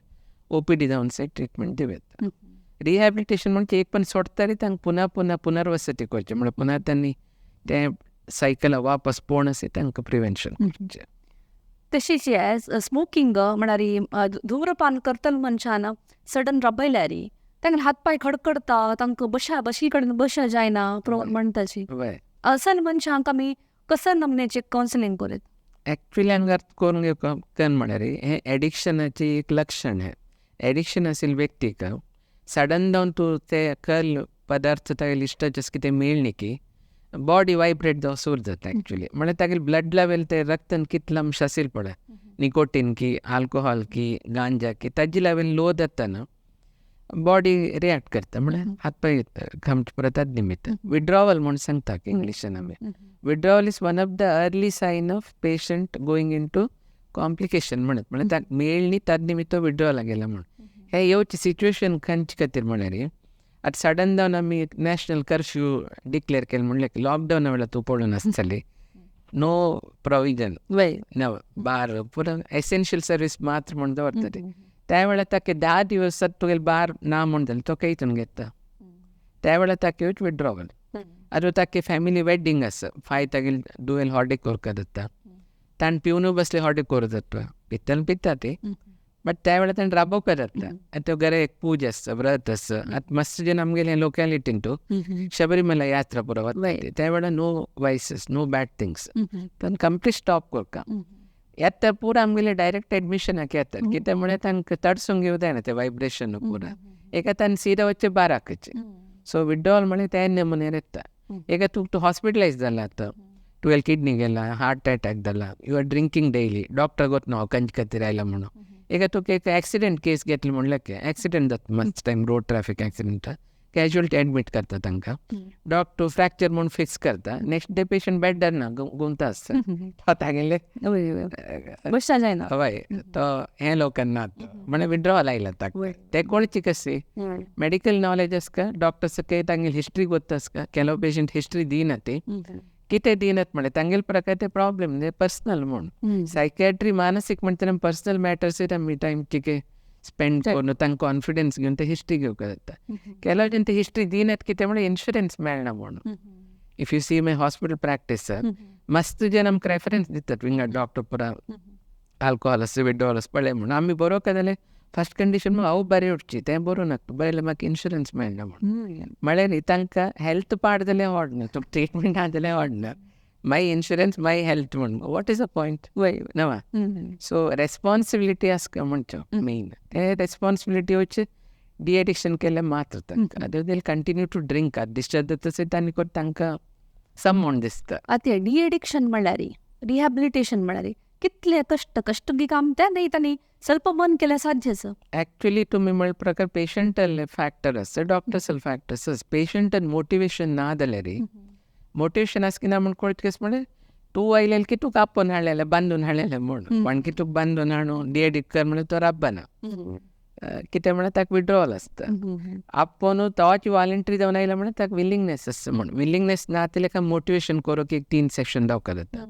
ओ पी डी जावन से ट्रिटमेंट दिवं येता. रिहॅबिलिटेशन म्हणजे एक पण सोडटा रे तांकां पुन्हा पुन्हा पुनर्वसती करचें म्हळ्यार पुन्हा तांणी तें सायकल वापस पोण आसा तांकां प्रिवेन्शन करचें. तशीच हे स्मोकिंग म्हळ्यार धूम्रपान करतले मनशान सडन रबयल्यार तांकां हात पांय खडखडता, तांकां बशा बशी कडेन बशा जायना म्हणटाची. असल मनशांक आमी कसं नमनेचे कावन्सिलिंग करत? एक्चुअली हांगा करून घेवपाक कन म्हळ्यार हें एडिक्शनाचें एक लक्षण हें. एडिक्शन आशिल्ले व्यक्तीक सडन जावन तूं ते कल पदार्थ तागेले इश्टाचें कितें मेळ्ळी की बॉडी वायब्रेट जावं सुरू जाता एक्चुअली. म्हळ्यार तागेले ब्लड लेवल ते रक्तान कितलो अंश आशिल्लो पळय, निकोटीन की आल्कोहॉल की गांजा की ताजी लेवल लो जाता न्हू बॉडी रिएक्ट करता, म्हळ्यार हात पांय घामचे परत निमित्त विड्रॉवल म्हूण सांगता इंग्लिशान आमी. Withdrawal is one of the early sign of patient going into complication म्हणत, म्हळ्यार ताका मेळ्ळी ताजे निमित्त विड्रॉवल गेला म्हूण. हे येवचे सिच्युएशन खंयचे खातीर म्हळ्यार आतां सडन जावन आमी नॅशनल कर्फ्यू डिक्लेअर केलें म्हणल्यार लॉकडावना वेळार तूं पळोवन आसतली, नो प्रोविजन न बार पुरो एसेन्शियल सर्वीस मात्र म्हूण दवरतली. त्या वेळार ताका 10 दिवस तुगेले बार ना म्हूण जालें तो खंयतून घेता, त्या वेळार ताका येवच विड्रॉवल. आतां ताका फॅमिली वेड्डींग आसा, फाय तागेले दुवेल हॉर्डे कोरका जाता, ताणें पिवनू बसले हॉर्डे कोर जाता, पितल पिता ती, बट त्या वेळार ताणें राबोवपा जाता. आतां घरा एक पूजा आसता, व्रत आसता. आतां मस्त जन आमगेले लोकेलिटीन तूं शबरीमला यात्रा पुरो वता त्या वेळार no vices, no bad things, ताणें कंप्लीट स्टॉप करता. येता पुरा आमगेले डायरेक्ट एडमिशनाक येतात, कित्याक म्हळ्यार तांकां तडसून घेवं जायना तें वायब्रेशन पुरा. एका ताणें सिदा वचचें बाराकचें. सो विड्रॉवल म्हळ्यार ते नमुन्यार येता. एका तूं तूं हॉस्पिटलायज जाला आतां, तुवें किडनी गेला, हार्ट अटॅक जाला, you are drinking daily, doctor गोत ना खंयचे खातीर आयला म्हणून. एका तुका एक एक्सिडेंट केस घेतली म्हणल्यार एक्सिडेंट जाता मस्त time, road traffic accident, casualty admit करता तांकां, डॉक्टर फ्रॅक्चर म्हूण फिक्स करता, नेक्स्ट डे पेशंट बेड्डार ना, गुंता आसता तो तागेले बशा जायना. हय, तो हें लोकांना म्हळ्यार विड्रॉवल आयला ताका. ते कोणची कशी मेडिकल नॉलेज आसता, डॉक्टर सगळे तांगेली हिस्ट्री गोत्ता आसता, ಕೆಲವು पेशंट हिस्ट्री दिना ती, कितें दिनात म्हळ्यार तांगेले प्रकार ते प्रॉब्लेम पर्सनल म्हूण. सायकॅट्री मानसीक म्हणटा पर्सनल मॅटर्स आमी टायम कितें स्पेंड करून तांकां कॉन्फिडन्स घेवन ते हिस्ट्री घेवपाक जाता. ಕೆಲವು जन ते हिस्ट्री दिनात कितें म्हळ्यार इन्शुरन्स मेळना म्हणून. If you see my hospital practice मस्त जन आमकां रेफरन्स दितात विंगड डॉक्टर पुरा आल्कोहॉल आसा विड्रॉवल आसा पळय म्हणून. आमी बरोवंक जाल्यार फर्स्ट कंडिशन हांव बरें उठची तें बरोवं नाका, बरें म्हाका इन्शुरन्स मेळना म्हणून. म्हळ्यार तांकां हेल्थ पाड जाल्यार आवडना, तुका ट्रिटमेंट आहा जाल्यार आवडना, माय इन्शुरन्स माय हेल्थ म्हूण. What is a point नवा. सो रेस्पॉन्सिबिलिटी आसता म्हणचो मेन, ते रेस्पॉन्सिबिलिटी वचचे डिएडिक्शन केल्यार मात्र तांकां, other they continue to drink. आतां डिस्चार्ज जाता तशें तांणी करून तांकां सम म्हूण दिसता. आतां डिएडिक्शन म्हणल्यार रिहॅबिलिटेशन म्हळ्यार कितले कश्ट कश्ट बी काम तें न्ही, तांणी ಸ್ವಲ್ಪ मन केल्यार साध्य आसा. एक्चुअली तुमी म्हणले प्रकार पेशंटल फॅक्टर आसता, डॉक्टर्सल फॅक्टर्स आसता. पेशंटन मोटिवेशन ना जाल्यार, मोटिवेशन आसा की ना म्हूण कळटा कशें म्हळ्यार तूं आयलें की तुका आपोवन हाडलेलें बांदून हाडलेलें म्हूण, पण की तुका बांदून हाडून डिएडिक्ट कर म्हळ्यार तो राबना, कितें म्हळ्यार ताका विड्रॉवल आसता. आपोवन तोच वॉलंटरी जावन आयलो म्हळ्यार ताका विलिंगनेस आसता म्हूण. विलिंगनेस ना जाल्यार मोटिवेशन करूंक एक 3 सेशन दावका जाता.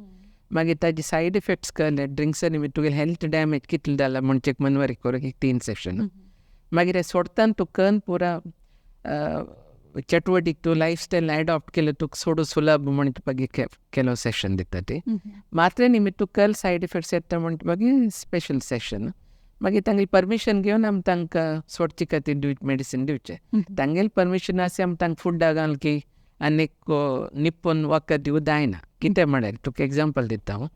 मागीर ताजे सायड इफेक्ट्स कळ्ळे ड्रिंक्सा निमित्त तुगेलें हेल्थ डॅमेज कितलें जाला म्हणचे मनवारी करूंक एक 3 सेशन. मागीर हें सोडटाना तूं कन पुरा चटवटीक तूं लायफस्टायल एडॉप्ट केलें तुका सोडू सुलभ म्हण मागीर केलो सेशन दिता ती. मात्र निमित्त तुका कल सायड इफेक्ट्स येता म्हण मागीर स्पेशल सेशन. मागीर तांगेली परमिशन घेवन आमी तांकां सोडचे खातीर दिवचें मेडिसीन दिवचें. तांगेलें परमिशन आसा आमी तांकां फुडाक घाल की आनीक निप्पोन वखद दिवं जायना. कितें म्हळ्यार तुका एग्जाम्पल दिता हांव,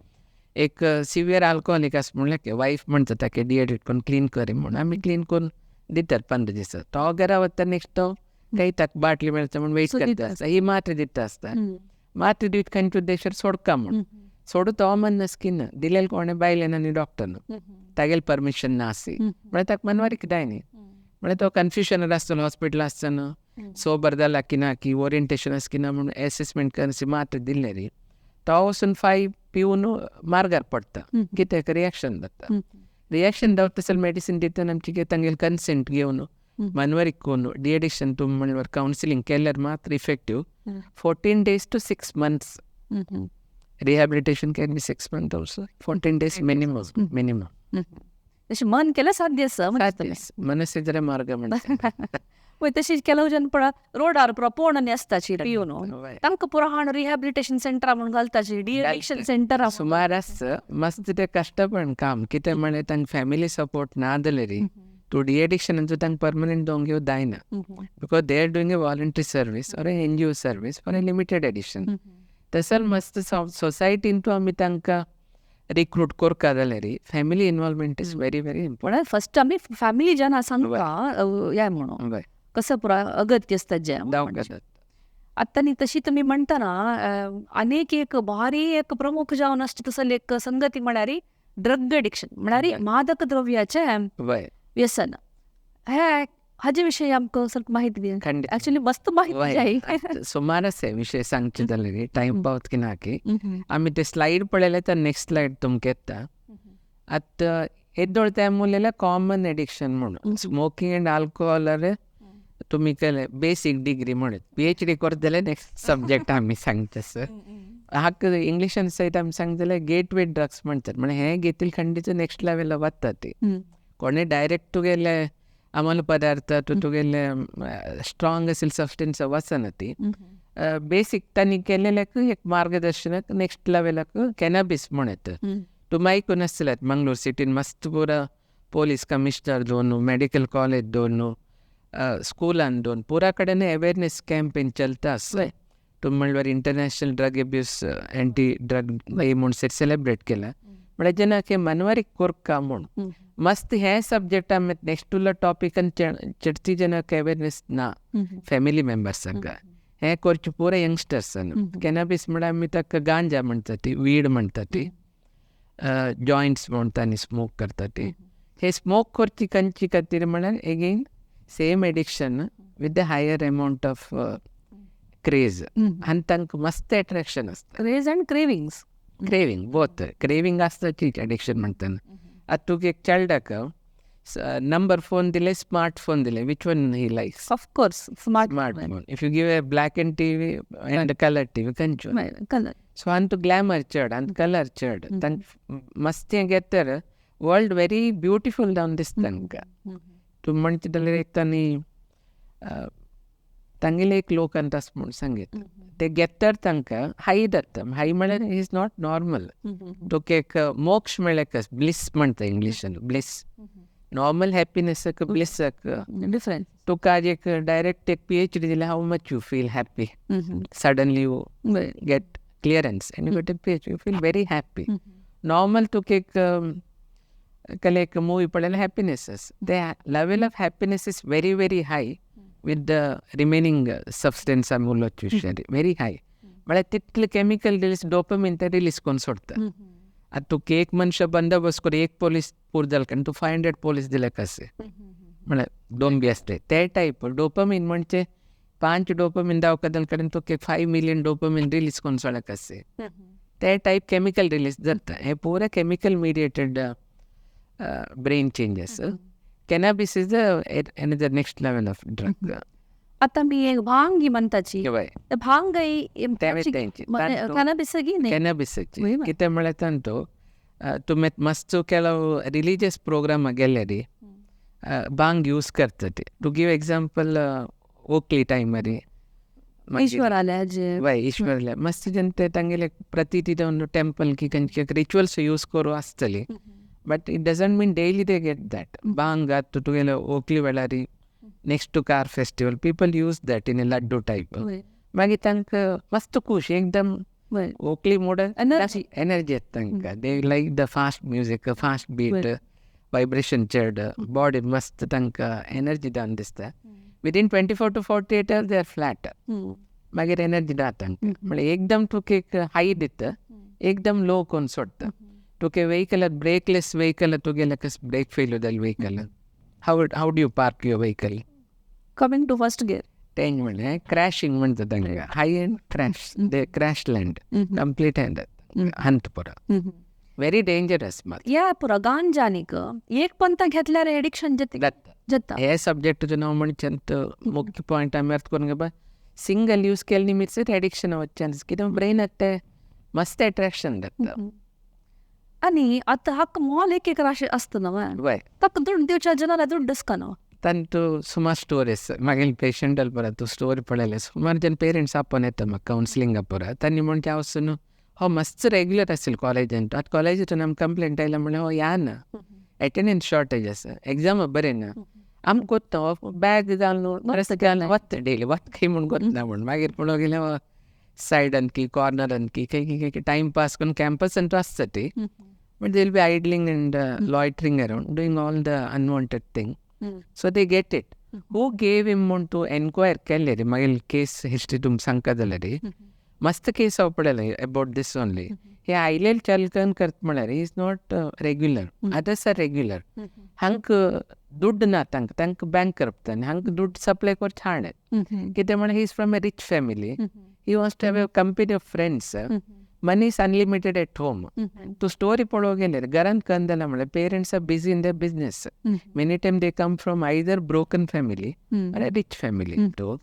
एक सिवियर आल्कोहोलीक आसा म्हणल्यार वायफ म्हणटा ताका डिएडिक्ट करून क्लीन कर म्हूण, आमी क्लीन करून दितात 15 दिसां. तो घरा वता नेक्स्ट तो काही ताका बाटली मेळटा म्हूण वेट करता आसता, ही मात्र दिता आसता. मात्र दिवत खंयच्या उद्देशार सोडका म्हूण, सोडू तो म्हणनास की ना दिलेलें कोणें बायलेन आनी डॉक्टरन, तागेलें परमिशन ना आसी म्हळ्यार ताका मनवारीक जाय न्ही. म्हळ्यार तो कन्फ्युजनार आसतलो हॉस्पिटल आसतना, सोबर जाला की ना की ओरिएंटेशन आसा की ना म्हूण एसेसमेंट करसी मात्र दिल्लें रे, तो वचून फाय पिवन मार्गार पडटा, कित्याक रिएक्शन जाता. रिएक्शन जावता तसलें मेडिसीन दितना आमची कितें तांगेलें कन्सेंट घेवन मनवारीक करून डिएडिक्शन तूं म्हणल्यार कावन्सिलींग केल्यार मात्र effective. 14 days to 6 months rehabilitation can be 6 months also, 14 days minimum minimum. तशें मन केल्यार साध्य आसा. मनस्य जरा मार्ग म्हणटा. पळय तशी ಕೆಲವು जन पुरा रोडार पुरा पोण आसताची पिवन, तांकां पुरा हाण रिहॅबिलिटेशन सेंटरा म्हूण घालताची, डी एडिक्शन सेंटरा. सुमार आसता मस्त ते कश्ट, पण काम कितें म्हळ्यार तांकां फॅमिली सपोर्ट ना जाल्यार तूं डी एडिक्शनाचो तांकां परमनंट दोंग घेवन जायना, because they are doing a voluntary service or a NGO service for a limited addiction. तसर मस्त सोसायटीन तूं आमी तांकां रिक्रूट करता जाल्यार family involvement is very very important. म्हणल्यार फर्स्ट आमी फॅमिली जन सांगता या म्हणून कसं पुरा अगत्य आसता जें. आतां न्ही तशी तुमी म्हणटना अनेक एक भारी एक प्रमुख जावन आसता तसली एक संगती म्हळ्यार ड्रग एडिक्शन, म्हळ्यार मादक द्रव्याचें व्यसन. हे हाजे विशयी आमकां ಸ್ವಲ್ಪ माहिती दी. एक्चुअली मस्त माहिती जाय. सुमार आसा विशय सांगचे जाल्यार टायम पावत की ना की आमी ते स्लायड पळयले तर नेक्स्ट स्लायड तुमकां येता. आतां येदोळ तें उलयलें कॉमन एडिक्शन म्हणून स्मोकींग एंड आल्कोहोलार तुमी केले बेसीक डिग्री म्हणून PhD करता जाल्यार नेक्स्ट सब्जेक्ट आमी सांगता सर. हाका इंग्लिशान सयत आमी सांगता जाल्यार गेट वे ड्रग्स म्हणटात, म्हळ्यार हें घेतिल्ले खंडीच नेक्स्ट लेवला वता ती. कोणें डायरेक्ट तुगेले अमल पदार्थ तूं तुगेले स्ट्रांग आशिल्ले सबस्टन्स वचना ती. बेसीक तांणी केलेल्याक एक मार्गदर्शनाक नेक्स्ट लेवलाक कॅनाबीस म्हण येता. तूं आयकून आसतलें मंगलोर सिटीन मस्त पुरा पोलीस कमिशनर दोन, मेडिकल कॉलेज दोन, स्कुलान दोन, पुरा कडेन अवेरनेस कॅम्पेन चलता आसता. तूं म्हणल्यार international drug abuse anti drug day म्हूण सेलिब्रेट केला, म्हळ्यार जेन्ना की मनवारीक कोरका म्हूण मस्त हे सब्जेक्ट आमी नेक्स्ट उरलो टॉपिकान चडची जेन्ना अवेरनेस ना फॅमिली मेंबर्सांक हें करचें पुरा यंगस्टर्सान. कॅनाबीस म्हळ्यार आमी ताका गांजा म्हणटा ती, वीड म्हणटा ती, जॉयंट्स म्हणटा आनी स्मोक करता ती. हे स्मोक करची खंयची खातीर म्हळ्यार again same addiction with the higher amount of craze आनी तांकां मस्त एट्रेक्शन आसता. Craze and cravings. Craving both craving आसता ती एडिक्शन म्हणटाना. आतां तुका एक चेडवाक नंबर फोन दिले, स्मार्ट फोन दिले, which one he likes? Of course smart phone. If you give a black and TV and colour TV खंयचो? कलर. सो आनी तूं ग्लॅमर चड आनी कलर चड तांकां मस्त हें घेतर वर्ल्ड वेरी ब्युटिफूल जावन दिसता तांकां. तूं म्हणटा जाल्यार एक तांणी तांगेले एक लोकांत आसा म्हूण सांगीत ते घेतर तांकां हाय जाता. हाय म्हळ्यार is not normal. तुका एक मोक्ष म्हळ्यार कस ब्लिस म्हणटा इंग्लिशान, ब्लिस. नॉर्मल हॅपिनेसाक ब्लिसाक डिफरंस. तुका आज एक डायरेक्ट एक PhD दिल्यार how much you feel happy, suddenly you get clearance and you get a PhD, you feel very happy. Normal तुका एक कले एक मुवी पळयल्यार हॅपिनेस आसा. The level of happiness is very very high with the remaining substance आमी उलोवचे विशय very high. म्हळ्यार तितले केमिकल रिलीज डोपमीन ते रिलीज करून सोडटा. आतां तुका एक मनशां बंदोबस्त करून एक पोलीस पूर जाल कारण तूं 500 पोलीस दिले कशें म्हळ्यार दोन बी आसले ते टायप डोपमीन म्हणजे 5 डोपमीन दावका जाल कडेन तुका 5 मिलियन डोपमीन रिलीज करून सोडा कशें ते टायप केमिकल रिलीज जाता. हें पुरा chemical mediated brain changes. Cannabis is the another next level of drug. आतां मी एक भांग म्हणटाची, भांग कॅनाबिसाची कॅनाबिसाची कितें म्हळ्यार तांतो तुमी मस्त ಕೆಲವು रिलीजियस प्रोग्राम गेल्यार भांग यूज करता ते. टू गिव एक्झाम्पल ओकली टायमार वय ईश्वराले मस्त जन ते तांगेले प्रतीती टेम्पल की खंयचे रिच्युअल्स यूज करूं आसतली, but it doesn't mean daily they get that. भांग तुगेले ओकली वेळार next to car festival people use that in a laddu type. मागीर तांकां मस्त खूश एकदम ओकली मोड एनर्जी एनर्जी येता तांकां. They like the fast music, fast beat, vibration चड, बॉडी मस्त तांकां एनर्जी जावन दिसता. Within 24 to 48 hours they are flat. मागीर एनर्जी ना तांकां. म्हळ्यार एकदम तुका एक हाय दिता, एकदम लो करून सोडटा. तुका व्हेकल ब्रेकलेस व्हेकल तुगेलें कस ब्रेक फेल जालें vehicle, how do you park your vehicle? Coming to first gear. Teng म्हणलें क्रॅशिंग म्हणटा तांकां, high and crash, they crash land complete hand हंत पुरा व्हेरी डेंजरस. मात या पुरा गांजानीक एक पंत घेतल्यार एडिक्शन जाता. हे सब्जेक्ट नांव म्हणच्यान मुख्य पॉयंट आमी अर्थ करून घेवपा सिंगल यूज केले निमित्त एडिक्शन वचचे कित्याक ब्रेनाक ते मस्त एट्रेक्शन जाता. आनी आतां हाका मोल एक एक राशी आसता न्हू, ताका दुड्ड दिवच्या जनाला दुड्ड दिसका न्हू. तांतू सुमार स्टोरीज मागीर पेशंटाल परत तूं स्टोरी पळयले सुमार जन पेरंट्स आपोवन येता म्हाका कावन्सिलिंगा पुरा. तांणी म्हणचे हांव न्हू हो मस्त रेगुलर आशिल्लो कॉलेजान. आतां कॉलेजीतून आमकां कंप्लेंट आयला म्हणल्यार हो या ना, एटेंडन्स शॉर्टेज आसा, एग्जाम बरें ना, आमकां गोत्ता हो बॅग घालून रस्त्यान वता डेली, वता खंय म्हूण गोतना म्हूण. मागीर पळोवंक गेल्यार सायडान की कॉर्नरान की खंय खंय टायम पास करून कॅम्पसान आसता ती, but they will be idling and loitering around doing all the unwanted thing. So they get it. Who gave him म्हूण तूं एन्क्वायर केले रे, मागीर केस हिस्ट्री तुमकां सांगता जाल्यार रे मस्त केस हांव पळयले अबावट these only. हे आयलेले चलकन करता म्हळ्यार is not regular, others are regular. हांकां दुड्ड ना, तांकां तांकां बँक करपता आनी हांकां दुड्ड सप्लाय करचे हाड. कितें म्हळ्यार he is from a rich family, he wants to have a company of friends, money is unlimited at home. तूं स्टोरी पळोवंक गेल्यार घरांत कन जाला म्हळ्यार parents are busy in the business. Many time they come from either broken family or a rich family too.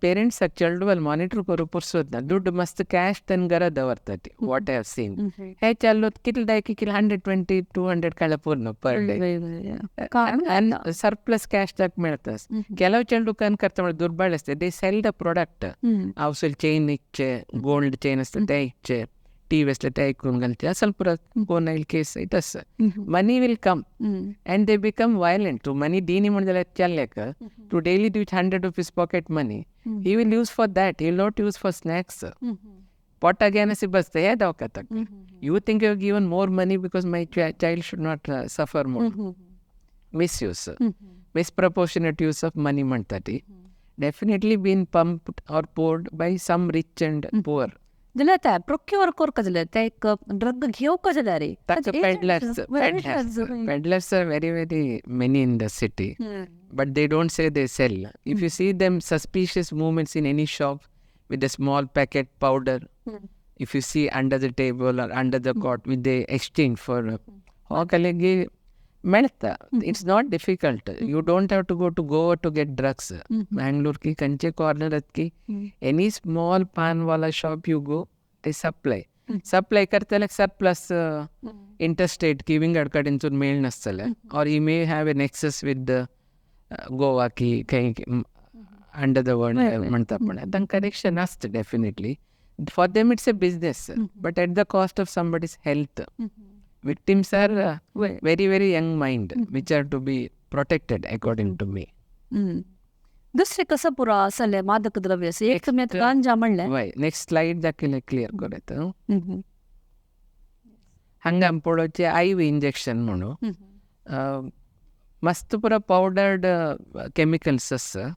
पेरंट्साक चेडवाल monitor करूंक पुरसोत ना, दुड्ड मस्त कॅश तेन्ना घरा दवरतात. What I have seen, हे चाललो कितले दाय कितले 120 200 काडल्या पूर्ण पर डे आनी सरप्लस कॅश ताका मेळटा. ಕೆಲವು चेडू कन करता म्हळ्यार दुर्बळ आसता, they sell the product. हांव चेन इकचे, गोल्ड चेन आसता ते इकचे, टी आसले ते इकून घालचे, असल पुरो कोण आयल केस it आसा. Money will come and they become violent. तूं मनी दिनी म्हण जाल्यार चल्ल्याक तूं डेली दिवचे ₹100 pocket money, he will use for that, he will not use for snacks. पोटा घेवन अशें बसता हे दाखयता ताका. You think you given more money because my child should not suffer more. Misuse, misproportionate use of money म्हणटा ती definitely been pumped or poured by some rich and poor. जाल्यार ते प्रोक्योर करका जाल्यार ते एक ड्रग घेवका जाल्यार रे ताका peddlers, peddlers, peddlers are very very many in the city, but they don't say they sell. If you see them suspicious movements in any shop with a small packet powder, if you see under the table or under the cot with they exchange for हो कलेगी मेळटा. It's not difficult, you don't have to go to Goa to get drugs. Mangalore की खंयचे corner की any small पान वाला shop you go, they supply. Supply करतले surplus interstate की विंगड कडेनसून मेळनासतलें, or he may have a nexus with Goa की खंय अंडर the world म्हणटा पण तांकां कनेक्शन आसता definitely. For them it's a business, but at the cost of somebody's health. Victims are very very young mind which are to be protected according to me. दुसरें कसं पुरो आसलें मादक द्रव्य एक तुमी आतां गांजा म्हणलें. वय, नेक्स्ट स्लायड दाखयलें क्लियर करता. हांगा आमी पळोवचें I V injection म्हणून मस्त पुरो पावडर्ड केमिकल्स आसा.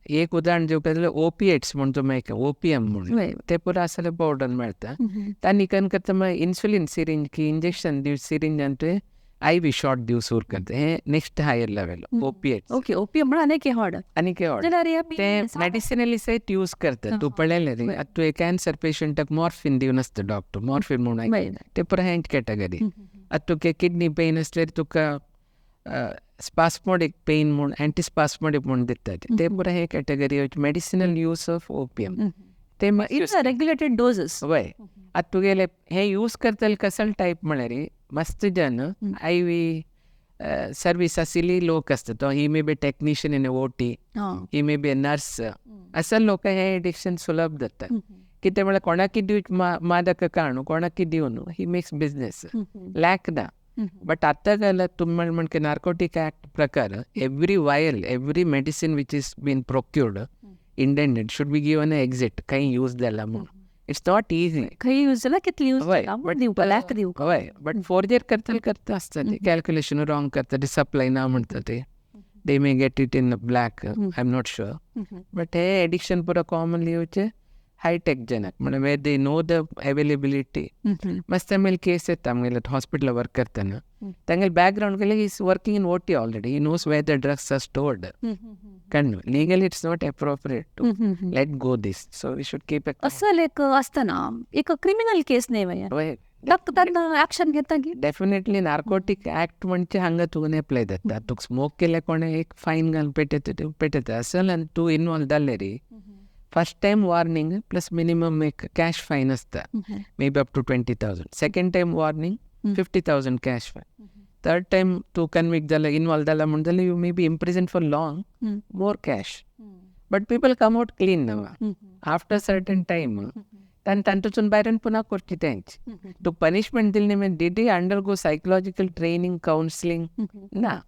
एक उदाहरण दिवपाक जाल्यार ओपिएट्स म्हूण तुमी आयकलां, ओपियम म्हणून ते पुरो आसले पावडर मेळटा. तांणी कन करता मागीर इन्सुलीन सिरिंज की इंजेक्शन दिव सिरिंजान तुवें I V shot दिव सुरू करता. हें next higher level opiates. Okay, opium म्हणून आनी एक हॉड आनी एक ते मेडिसिनली सयत यूज करता. तूं पळयलें न्ही आतां तुवें कॅन्सर पेशंटाक मॉर्फिन दिवन आसता डॉक्टर, मॉर्फिन म्हणून ते पुरो हेंच कॅटेगरी. आतां तुका किडनी पेन आसल्यार तुका स्पास्मोडीक पेन म्हूण अँटीस्पास्मोडीक म्हूण दितात, ते पुरो हे category medicinal use of opium. ते रेग्युलेटेड डोजेस. वय, आतां तुगेले हे यूज करतले कसले टायप म्हळ्यार मस्त जन I V service आशिल्ली लोक आसता. तो he may be technician in O T, he may be a nurse, असं लोक हे एडिक्शन सुलभ जाता. कितें म्हळ्यार कोणाकी दिव मादक काणू कोणाकी दिवन he makes business lack ना. बट आतां जाल्यार तुमी म्हणके नार्कोटीक ऍक्ट प्रकार every vial every medicine which is been procured intended should be given a exit खंय यूज जाला म्हणून. It's not easy. खंय यूज जाला कितली यूज जाला हय, बट फोर्जर करतले करता आसता ते कॅल्क्युलेशन रॉंग करता ते, सप्लाय ना म्हणटा ते, they may get it in black, I am not sure. But hey addiction पुरो कॉमनली येवचें हायटेक जनक म्हणल्यार where they know the availability. मस्त आमगेले केस येता आमगेले हॉस्पिटल वर्क करतना तांगेले बॅकग्रावंड गेले is working in O T already, he knows where the drugs are stored. कण्ण legally it's not appropriate to let go this, so we should keep. असल एक आसतना एक क्रिमिनल केस न्ही वय तांकां ऍक्शन घेता की डेफिनेटली नार्कोटीक ऍक्ट म्हणजे हांगा तुका एप्लाय जाता. तुका स्मोक केल्यार कोणें एक फायन घालून पेटयता पेटयता असल आनी तूं इनवॉल्व जालें रे first time warning plus minimum एक कॅश फायन आसता, may be up to 20,000. Second time warning 50,000 cash fine. Third time तूं कन्विक्ट जाला, इनवॉल्व जाला म्हण जाल्यार you may be imprison for long, more cash, but people come out clean now after certain time. तांणी तांतून भायर पुन्हा करची तेंच. तुका पनिशमेंट दिली न्ही, did he undergo psychological training, counselling? ना.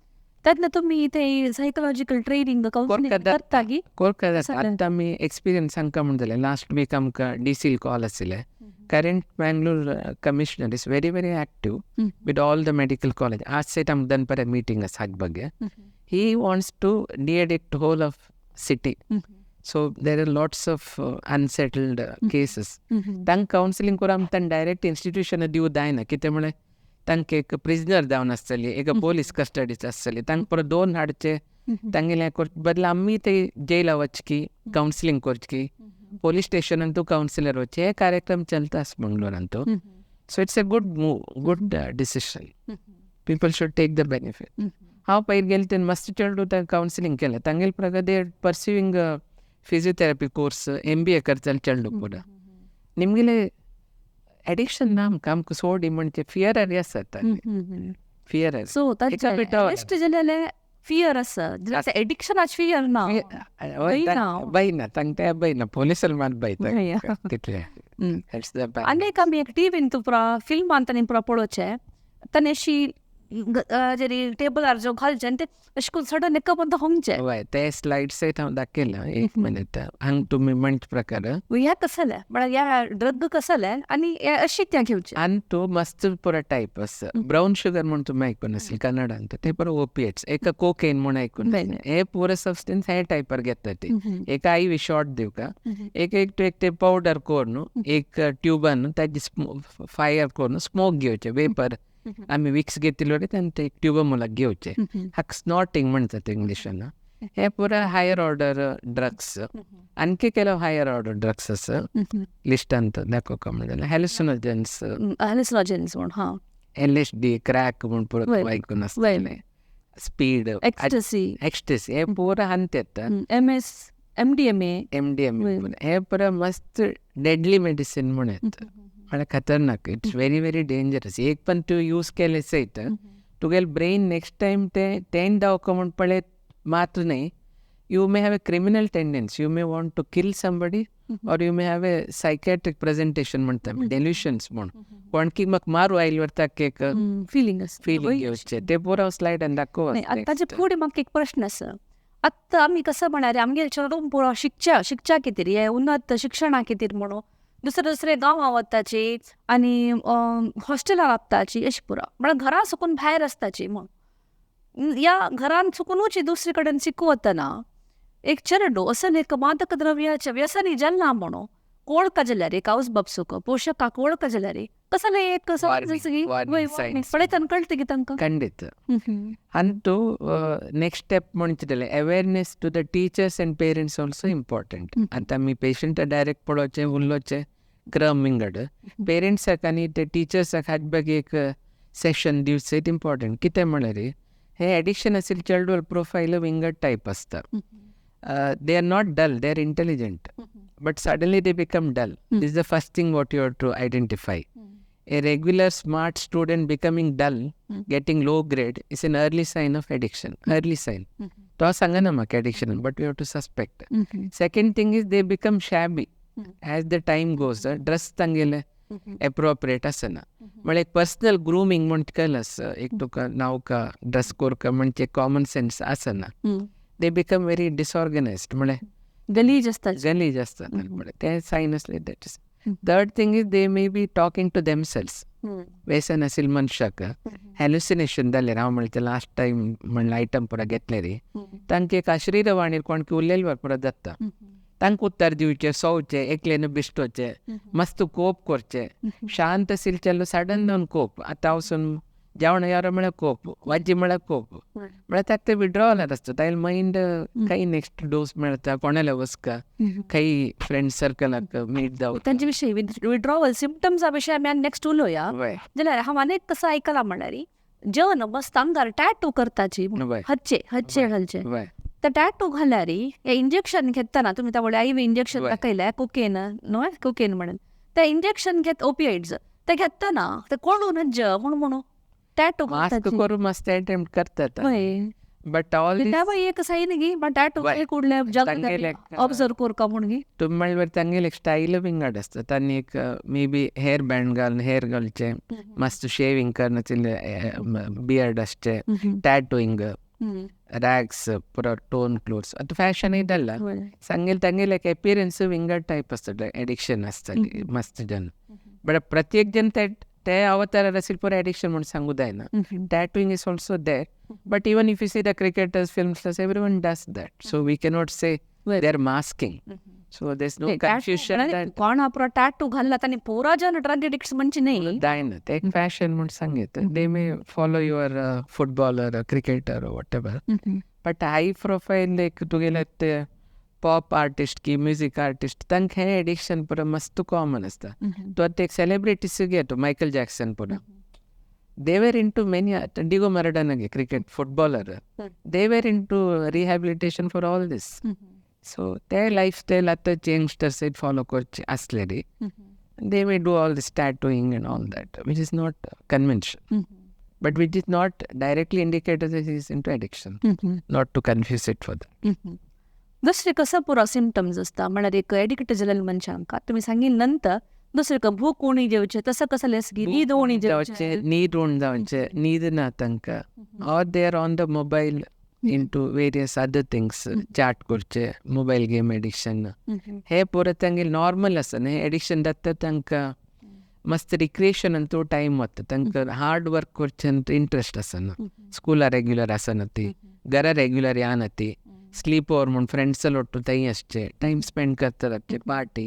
तेन्ना तुमी ते सायकोलॉजिकल ट्रेनिंग, कावन्सिलिंग करता की? करता. आतां आमी एक्सपिरियन्स सांगता म्हण जालें, लास्ट वीक आमकां डी सी कॉल आशिल्लें. Current Mangalore commissioner is very very active with all the medical college. आज सयत आमकां दनपारा मिटींग आसा हागबगे. He wants to de-addict whole of city. So there are lots of unsettled cases. तांकां counselling करून आमी तांकां direct institution दिवं जायना. कितें म्हळ्यार तांकां एक प्रिजनर जावन आसतली, एक पोलीस कस्टडीच आसतली, तांकां परत दोन हाडचे, तांगेलें बदला आमी ते जेला वचकी, कावन्सिलींग करची, पोलीस स्टेशनान तूं कावन्सिलर वचचे, हे कार्यक्रम चलता मंगलोरान तो. So it's a good move, good decision. People should take the benefit. हांव पयर गेलें तेन्ना मस्त चेडूं तांकां कावन्सिलींग केलें. तांगेले प्रकार they pursuing physiotherapy course, MBA करताले चेडूं पुरा. निमगेले एडिक्शन ना आमकां, आमकां सोडी म्हणजे फियर आसा, फियर. सो तांचे जाल्यार फियर आसा, एडिक्शनाच फियर ना. भंय ना तांकां, ते भंय ना, पोलिसान मात भंयता तितलें. आनी एक आमी एक टिवीन तूं पुरा फिल्मान तांणी पुरा पळोवचें, ताणें अशी जरी टेबलार जो घालचें आनी ते अशें करून सडन एका बंद होमचें. हय, ते स्लायड सयत हांव दाखयलां. एक मिनीट, हांगा तुमी म्हणचे प्रकार ह्या कसलें म्हळ्यार ह्या ड्रग कसलें आनी अशें तें घेवचें. आनी तो मस्त पुरो टायप आसा. ब्रावन शुगर म्हूण तुमी आयकून आसली कन्नडान, ते पुरो ओपिएट्स, एक कोकेन म्हूण आयकून, हे पुरो सबस्टन्स हे टायपार घेता ते. एक आयवी शॉर्ट दिवका, एक एक एक ते पावडर करून एक ट्युबान ताजी फायर करून स्मोक घेवचें, वेपर. आमी विक्स घेतिल्लो तेन्ना ते ट्युबा मुलाक घेवचे, हाका स्नॉटिंग म्हणटात इंग्लिशान. हे पुरा हायर ऑर्डर ड्रग्स. आणखी ಕೆಲವು हायर ऑर्डर ड्रग्स आसा लिस्टांत दाखोवका म्हण जाल्यार हॅलुसिनोजन्स. हॅलुसिनोजन्स म्हण, हां. LSD, crack म्हण पुरो आयकून आसतलें, स्पीड, एक्स्टसी. एक्स्टसी हे पुरा हांत येता. MS, MDMA. MDMA हे पुरा मस्त डेडली मेडिसीन म्हण येता, म्हळ्यार खतरनाक. It's very very dangerous. एक पण तूं यूज केलें सयत तुगेलें ब्रेन नेक्स्ट टायम तें तें दावका म्हण पळयत मात्र न्हय, you may have a criminal tendency, you may want to kill somebody or you may have a psychiatric presentation म्हणटा, डेल्युशन्स म्हण, कोणकी म्हाका मारू आयले वरता एक फिलींग आसा, फिलींग येवचें. ते पुरो स्लायडान दाखोव. आतांचे फुडें म्हाका एक प्रश्न आसा. आतां आमी कसं म्हळ्यार आमगेले चेडूं पुरो शिकच्या शिकच्या खातीर, हे उन्नत शिक्षणा खातीर म्हणून दुसरे दुसरे गांवां वताची आनी हॉस्टेलां राबताची अशें पुरो, म्हळ्यार घरां सुकून भायर आसताची म्हूण. ह्या घरान चुकुनूच दुसरे कडेन शिकू वतना एक चेडूं असो एक मादक द्रव्याच्या व्यसनी जालें म्हणून वळखा जाल्यार एक आवय बाप सुक पोशकाक वळखा जाल्यार कसलें एक पळयतना कळटा की तांकां. खंडीत. आनी तूं नेक्स्ट स्टेप म्हणचे जाल्यार awareness to the teachers and parents also important. आतां आमी पेशंटा डायरेक्ट पळोवचें उलोवचें क्रम विंगड, पेरंट्साक आनी ते टिचर्साक हाजे बागे एक सेशन दिवचें इम्पॉर्टंट. कितें म्हळ्यार हे एडिक्शन आशिल्ले चेडवाल प्रोफायल विंगड टायप आसता. They are not dull, they are intelligent, but suddenly they become dull. This is the first thing what you have to identify. A regular smart student becoming dull, getting low grade is an early sign of addiction, early sign. तो सांगना म्हाका addiction, but you have to suspect. Second thing is they become shabby as the time goes. Dress तांगेले appropriate आसना, म्हळ्यार एक personal grooming म्हण केलें आसा, एक तुका नावका ड्रेस करका म्हणजे कॉमन सेन्स आसना. They become very disorganised, म्हळ्यार गलीज आसता, गलीज आसता म्हळ्यार ते सायन आसले. That is. Third thing is they may be talking to themselves. व्यसन आशिल्ले मनशाक हॅलुसिनेशन जालें, हांव म्हणलें लास्ट टायम म्हणलें आयटम पुरा घेतले रे, तांकां एक अशरीरवाणीर कोणकी उलयल्यार पुरो जाता, तांकां उत्तर दिवचें, सोवचें, एकल्यान बिश्टोवचें, मस्त कोप करचें. शांत आशिल्ले चेडो सडन जावन कोप, आतां वचून जेवण यारो म्हळ्यार कोप, वाजी म्हळ्यार कोप, म्हळ्यार ताका ते विड्रॉवल आसता. तागेलें मायंड खंय नेक्स्ट डोस मेळटा, कोणाले वचका, खंय फ्रेंड सर्कलाक मीट जावं, तांचे विशयी विड्रॉवल सिमटम्सा विशयी आमी नेक्स्ट उलोवया. जाल्यार हांव आनी कसो आयकलां म्हणल्यार जेवन मस्त आंगार टॅटू करताची, हच्चे हच्चे घालचे, ते टॅटू घाल्यार हे इंजेक्शन घेतना तुमी त्या व्हडले आयवी इंजेक्शन दाखयलें कोकेन न्हय, कोकेन म्हणून ते इंजेक्शन घेत ओपिएड्स ते घेतना ते कोणून म्हूण म्हणून टॅटू मास्क करून मस्त अटेम्प्ट करतात, बट ऑल एक सायन गी बट टॅटू कुडले जग ऑब्झर्व करका म्हूण गी. तुमी म्हणल्यार तांगेले एक स्टायल विंगड आसता. तांणी एक मे बी हेअर बँड घालून हेअर घालचें, मस्त शेविंग करनाशिल्ले बियर्ड आसचें, टॅटूइंग, रॅग्स, पुरो टोन क्लोथ्स. आतां फॅशन येयला सांगेल तांगेले एक एपियरन्स विंगड टायप आसता. एडिक्शन आसतली मस्त जन, बट प्रत्येक जन ते अवतार आशिल्ले पुरो एडिक्शन म्हूण सांगू जायना. Tattooing is also there, but even if you see the cricketers, film stars, everyone does that. So we cannot say they are masking. So there is no confusion. कोण पुरो टॅटू घालला तांणी पुरो जन ड्रग एडिक्ट्स म्हणचे न्ही. जायना, ते एक fashion म्हूण सांगीत. They may follow your footballer, cricketer, whatever, but high profile एक तुगेले ते पॉप आर्टिस्ट की म्युजीक आर्टिस्ट, तांकां हें एडिक्शन पुरो मस्त कॉमन आसता. तूं आतां एक सेलिब्रिटीस घे, तूं मायकल जॅक्सन पुरो, they were into many, Diego Maradona घे, cricket footballer, they were into rehabilitation for all this. So ते लायफस्टायल आतांचे यंगस्टर्स सयत फॉलो करचे आसले रे, they may do all this tattooing and all that, which is not convention, but which is not directly indicated is into addiction, not to confuse it for that. दुसरे कसं पुरो symptoms आसता म्हळ्यार एक एडिक्ट जाल्ल्या मनशांक तुमी सांगिल नंतर दुसरे भूक उणी जेवचे, तसं कसं न्हीद उणी जेवचे, न्हीद उण जावचे, न्हीद ना तांकां, or they are on the mobile into various other things, chat करचे, मोबायल गेम एडिक्शन, हे पुरो तांगेले नॉर्मल आसा न्ही. एडिक्शन जाता तांकां मस्त रिक्रिएशन अंतू टायम वता, तांकां हार्ड वर्क करचें इंट्रस्ट आसना, स्कुला रेग्युलर आसना ती, घरा रेग्युलर येना ती, स्लीप ओवर म्हूण फ्रेंड्स ಒಟ್ಟು ತೈ ಅಷ್ಟೇ ಟೈಮ್ ಸ್ಪೆಂಡ್ करतात ಅಷ್ಟೇ, ಪಾರ್ಟಿ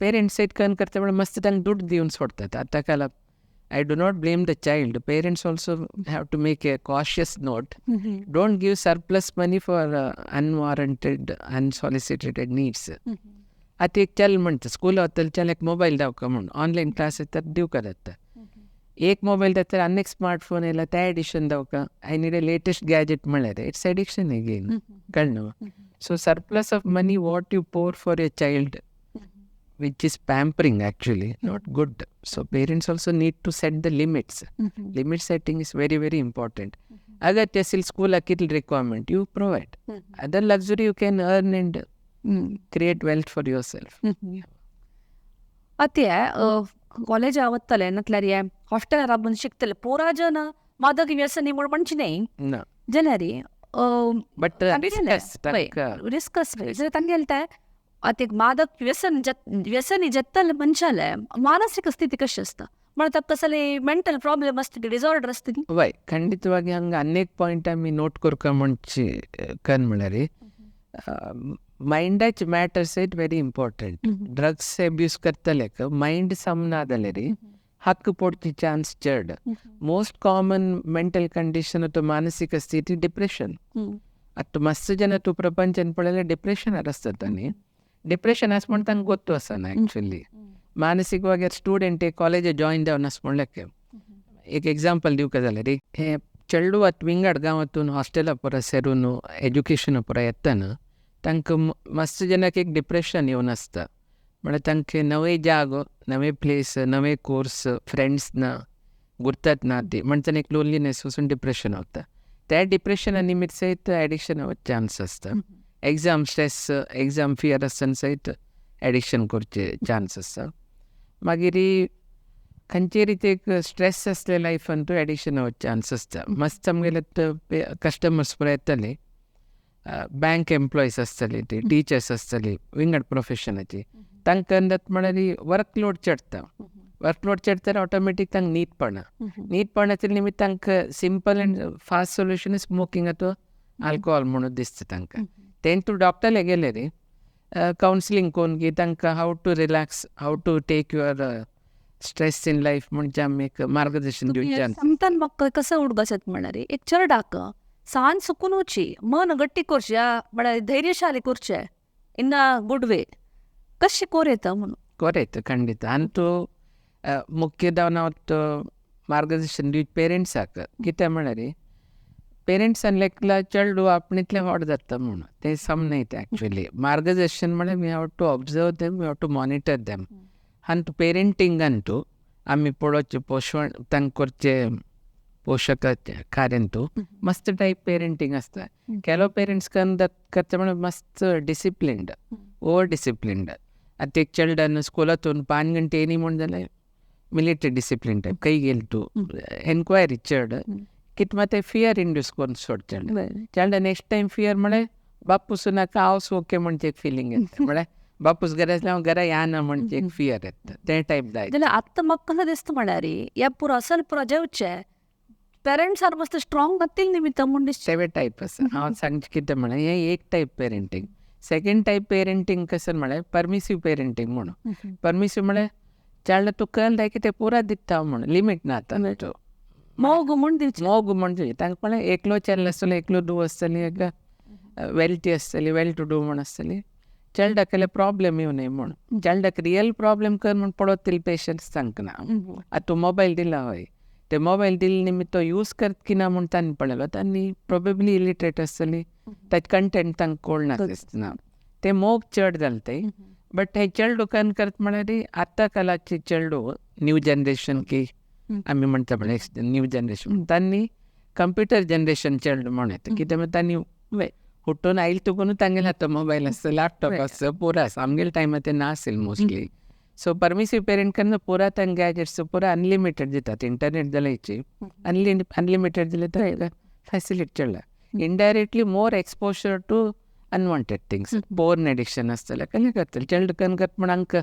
ಪೇರೆಂಟ್ಸ್ ಸೈಡ್ ಕನ್ करता म्हळ्यार मस्त तांकां दुड दिवन सोडतात. आतां काल I do not blame the child, parents also have to make a cautious note, don't give surplus money for unwarranted unsolicited needs. आतां एक चल म्हणटा स्कुला वतले चल एक मोबायल दावका म्हूण, ऑनलायन क्लास येतात दिवका जाता, एक मोबायल जाता आनी एक स्मार्टफोन येयला ते addition दावका, I need a latest gadget म्हळ्यार it's addiction again, कळ्ळें न्हू. So surplus of money what you pour for a child, which is pampering actually, not good. So parents also need to set the limits. Limit setting is very very important. अगर तेसील school कितली requirement you provide, other luxury you can earn and create wealth for yourself. आतां college वतले नटल्यार हे हॉस्टेलार राबून शिकतले पुरा जन मादक व्यसनी म्हूण म्हणचे न्ही ना जाल्यार बट रिस्क आसता जाल्यार तांगेलें तें आतां एक मादक व्यसन व्यसनी जातले मनशाले मानसीक स्थिती कशी आसता म्हळ्यार ताका कसले मेंटल प्रॉब्लेम आसता, डिसऑर्डर आसता. वय ಖಂಡಿತವಾಗಿ ಹಂಗೆ ಅನೇಕ ಪಾಯಿಂಟ್ ಆಮಿ ನೋಟ್ ಕೊರ್ಕ ಮುಂಚೆ ಕನ್ म्हळ्यार मायंडाचे matters it very important. Drugs abuse करतले मायंड सम ना जाल्यार हक्क पडची चान्स चड. मोस्ट कॉमन मेंटल कंडिशन ಅಥವಾ मानसिक स्थिती डिप्रेशन. आतां मस्त जन तूं प्रपंचान पळयल्यार डिप्रेशनार आसतात न्ही. डिप्रेशन आसा म्हण तांकां गोत्तू आसना एक्चुअली. मानसीक स्टुडंट एक कॉलेज जॉईन जावन आसा म्हणल्यार एक एग्जाम्पल दिवका जाल्यार हे चेडू आतां विंगड गांवांतून हॉस्टेला पुरो सेरून एज्युकेशना पुरो येतना तांकां मस्त जनाक एक डिप्रेशन येवन आसता. म्हळ्यार तांकां नवे जागो, नवे प्लेस, नवे कोर्स, फ्रेंड्स ना, गुर्तात ना ती म्हणटना एक लोनलीनेस वचून डिप्रेशन वता. त्या डिप्रेशना निमित्त सयत एडिक्शन चान्स आसता. एग्जाम स्ट्रेस, एग्जाम फियर आसतना सयत एडिक्शन करचे चान्स आसता. मागीर खंयचे रिती एक स्ट्रेस आसले लायफान तूं एडिक्शन चान्स आसता. मस्त आमगेले कस्टमर्स पळय येतले, बँक एम्प्लॉईज आसतले, ती टिचर्स आसतली, विंगड प्रोफेशनाची, तांकां जाता म्हळ्यार वर्कलोड चडटा. वर्कलोड चडटा ऑटोमॅटीक तांकां न्हीद पडना. न्हीद पडना निमित्त तांकां simple and fast solution smoking अथवा आल्कोहोल म्हणून दिसता तांकां. तें तूं डॉक्टरले गेले रे कावन्सिलींग करून की तांकां how to relax, how to take your stress in life म्हणजे आमी एक मार्गदर्शन दिवचें. सांगताना म्हाका कसो उडगास येता म्हणल्यार एक चेरडाक सान सुकून वची, मन गट्टी करचें म्हळ्यार धैर्यशाली करचें इन अ गुड वे, कशें कोर येता म्हणून. कोर येता खंडीत. आनी तूं मुख्य जावन हांव मार्गदर्शन दिवचें पेरंट्साक कितें म्हळ्यार पेरंट्सान लेखला चेडूं आपणेंतलें व्हड जाता म्हणून तें सम न्हय तें एक्चुअली. मार्गदर्शन म्हळ्यार we have to observe them, we have to monitor them. आनी पेरेंटिंगान तूं आमी पळोवचें पोशण तांकां करचें पोशक कार्यांतू मस्त टायप पेरेंटींग आसता. केलो पेरेंट्स कन करता म्हळ्यार मस्त डिसिप्लिन्ड, ओवर डिसिप्लिन्ड. आतां एक चेडन स्कुलातून 5 घंटे येनी म्हण जाल्यार मिलिटरी डिसिप्लीन टायप खंय गेल तूं एन्क्वायरी चड कित मात फियर इंड्यूस करून सोड चेडूं. चेडा नेक्स्ट टायम फियर म्हळ्यार बापूस नाका हांव ओके म्हणचे एक फिलींग येता, म्हळ्यार बापूस घरा आसल्यार हांव घरा येना म्हणचे एक फियर येता, तें टायप जाय. जाल्यार आतां म्हाका कशें दिसता म्हळ्यार ह्या पुरो असल पुरो जेवचें पेरंट्स are मस्त स्ट्रॉंग नातील निमित्त म्हूण दिसता. तेवे टायप आसा. हांव सांगचें कितें म्हळ्यार हें एक type parenting. Second type parenting कशें म्हळ्यार परमिसीव पेरेंटींग म्हणून. परमिसीव म्हळ्यार चेडा तुका कळ्ळें की तें पुरा दिता म्हूण लिमीट ना आतां तो मोग म्हूण दिवचें, मोग म्हूण दिवचें. तांकां म्हळ्यार एकलो चेडो आसतलो, एकलो धूव आसतली, एक वेल्थी आसतली, वेल टू do म्हूण आसतली. चेडा केल्यार प्रॉब्लेम येवं न्हय म्हूण, चेडा रियल प्रॉब्लेम कर म्हूण पळोवप तितले पेशन्स तांकां ना. आतां तूं मोबायल दिला हय, ते मोबायल दिले निमित्त तो यूज करत की ना म्हूण तांणी पळयलो, तांणी प्रोबेबली इलिटरेट आसतली, ताचे कंटेंट तांकां कळना दिसना, ते मोग चड जाले ते. बट हे चेडूं कन करत म्हळ्यार आतां कालाचे चेडूं न्यू जनरेशन की आमी म्हणटा म्हळ्यार न्यू जनरेशन, तांणी कंप्युटर जनरेशन चेडूं म्हण येता. कित्याक म्हळ्यार तांणी हुटून आयले तुकून तांगेले आतां मोबायल आसता, लॅपटॉप आसता, पुरो आसा. आमगेले टायमार ते नासले मोस्टली. सो परमिसीव पेरेंट करना पुरा तांकां गॅजेट्स पुरा अनलिमिटेड दितात, इंटरनेट जाल्यार अनलिमिटेड दिले तर facility चडला. Indirectly more exposure to unwanted things, porn addiction आसतलें, कसलें करतलें चेडूं कन करता म्हण आमकां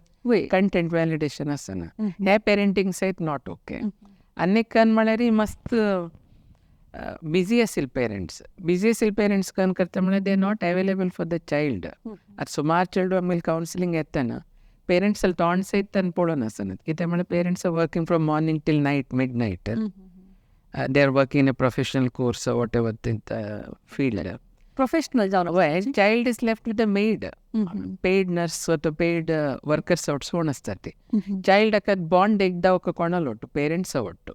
कंटेंट व्हॅलिडेशन आसना. हे पेरेंटींग सयत not okay. आनी कन म्हळ्यार मस्त बिजी आशिल्ले पेरेंट्स, बिजी आशिल्ले पेरेंट्स कन करता म्हळ्यार they not available for the child. आतां सुमार चेडूं आमगेले कावन्सिलींग येतना पेरेंट्स तोंड सयत तांणी पळोवन आसना, कित्याक म्हळ्यार parents are working from morning till night, midnight. They are working in a professional course whatever field, professional जावन. Child is left with a maid, paid nurse ಅಥವಾ ಪೇಯ್ಡ್ ವರ್ಕರ್ಸ್ ಒಟ್ಟು ಸೋಣ ಆಸ್ತಾತಿ. ಚೈಲ್ಡ್ ಅಕ್ಕ ಬಾಂಡ್ ಎಗ್ದ ఒక ಕೊಣಲ್ ಒಟ್ಟು ಪೇರೆಂಟ್ಸ್ ಒಟ್ಟು.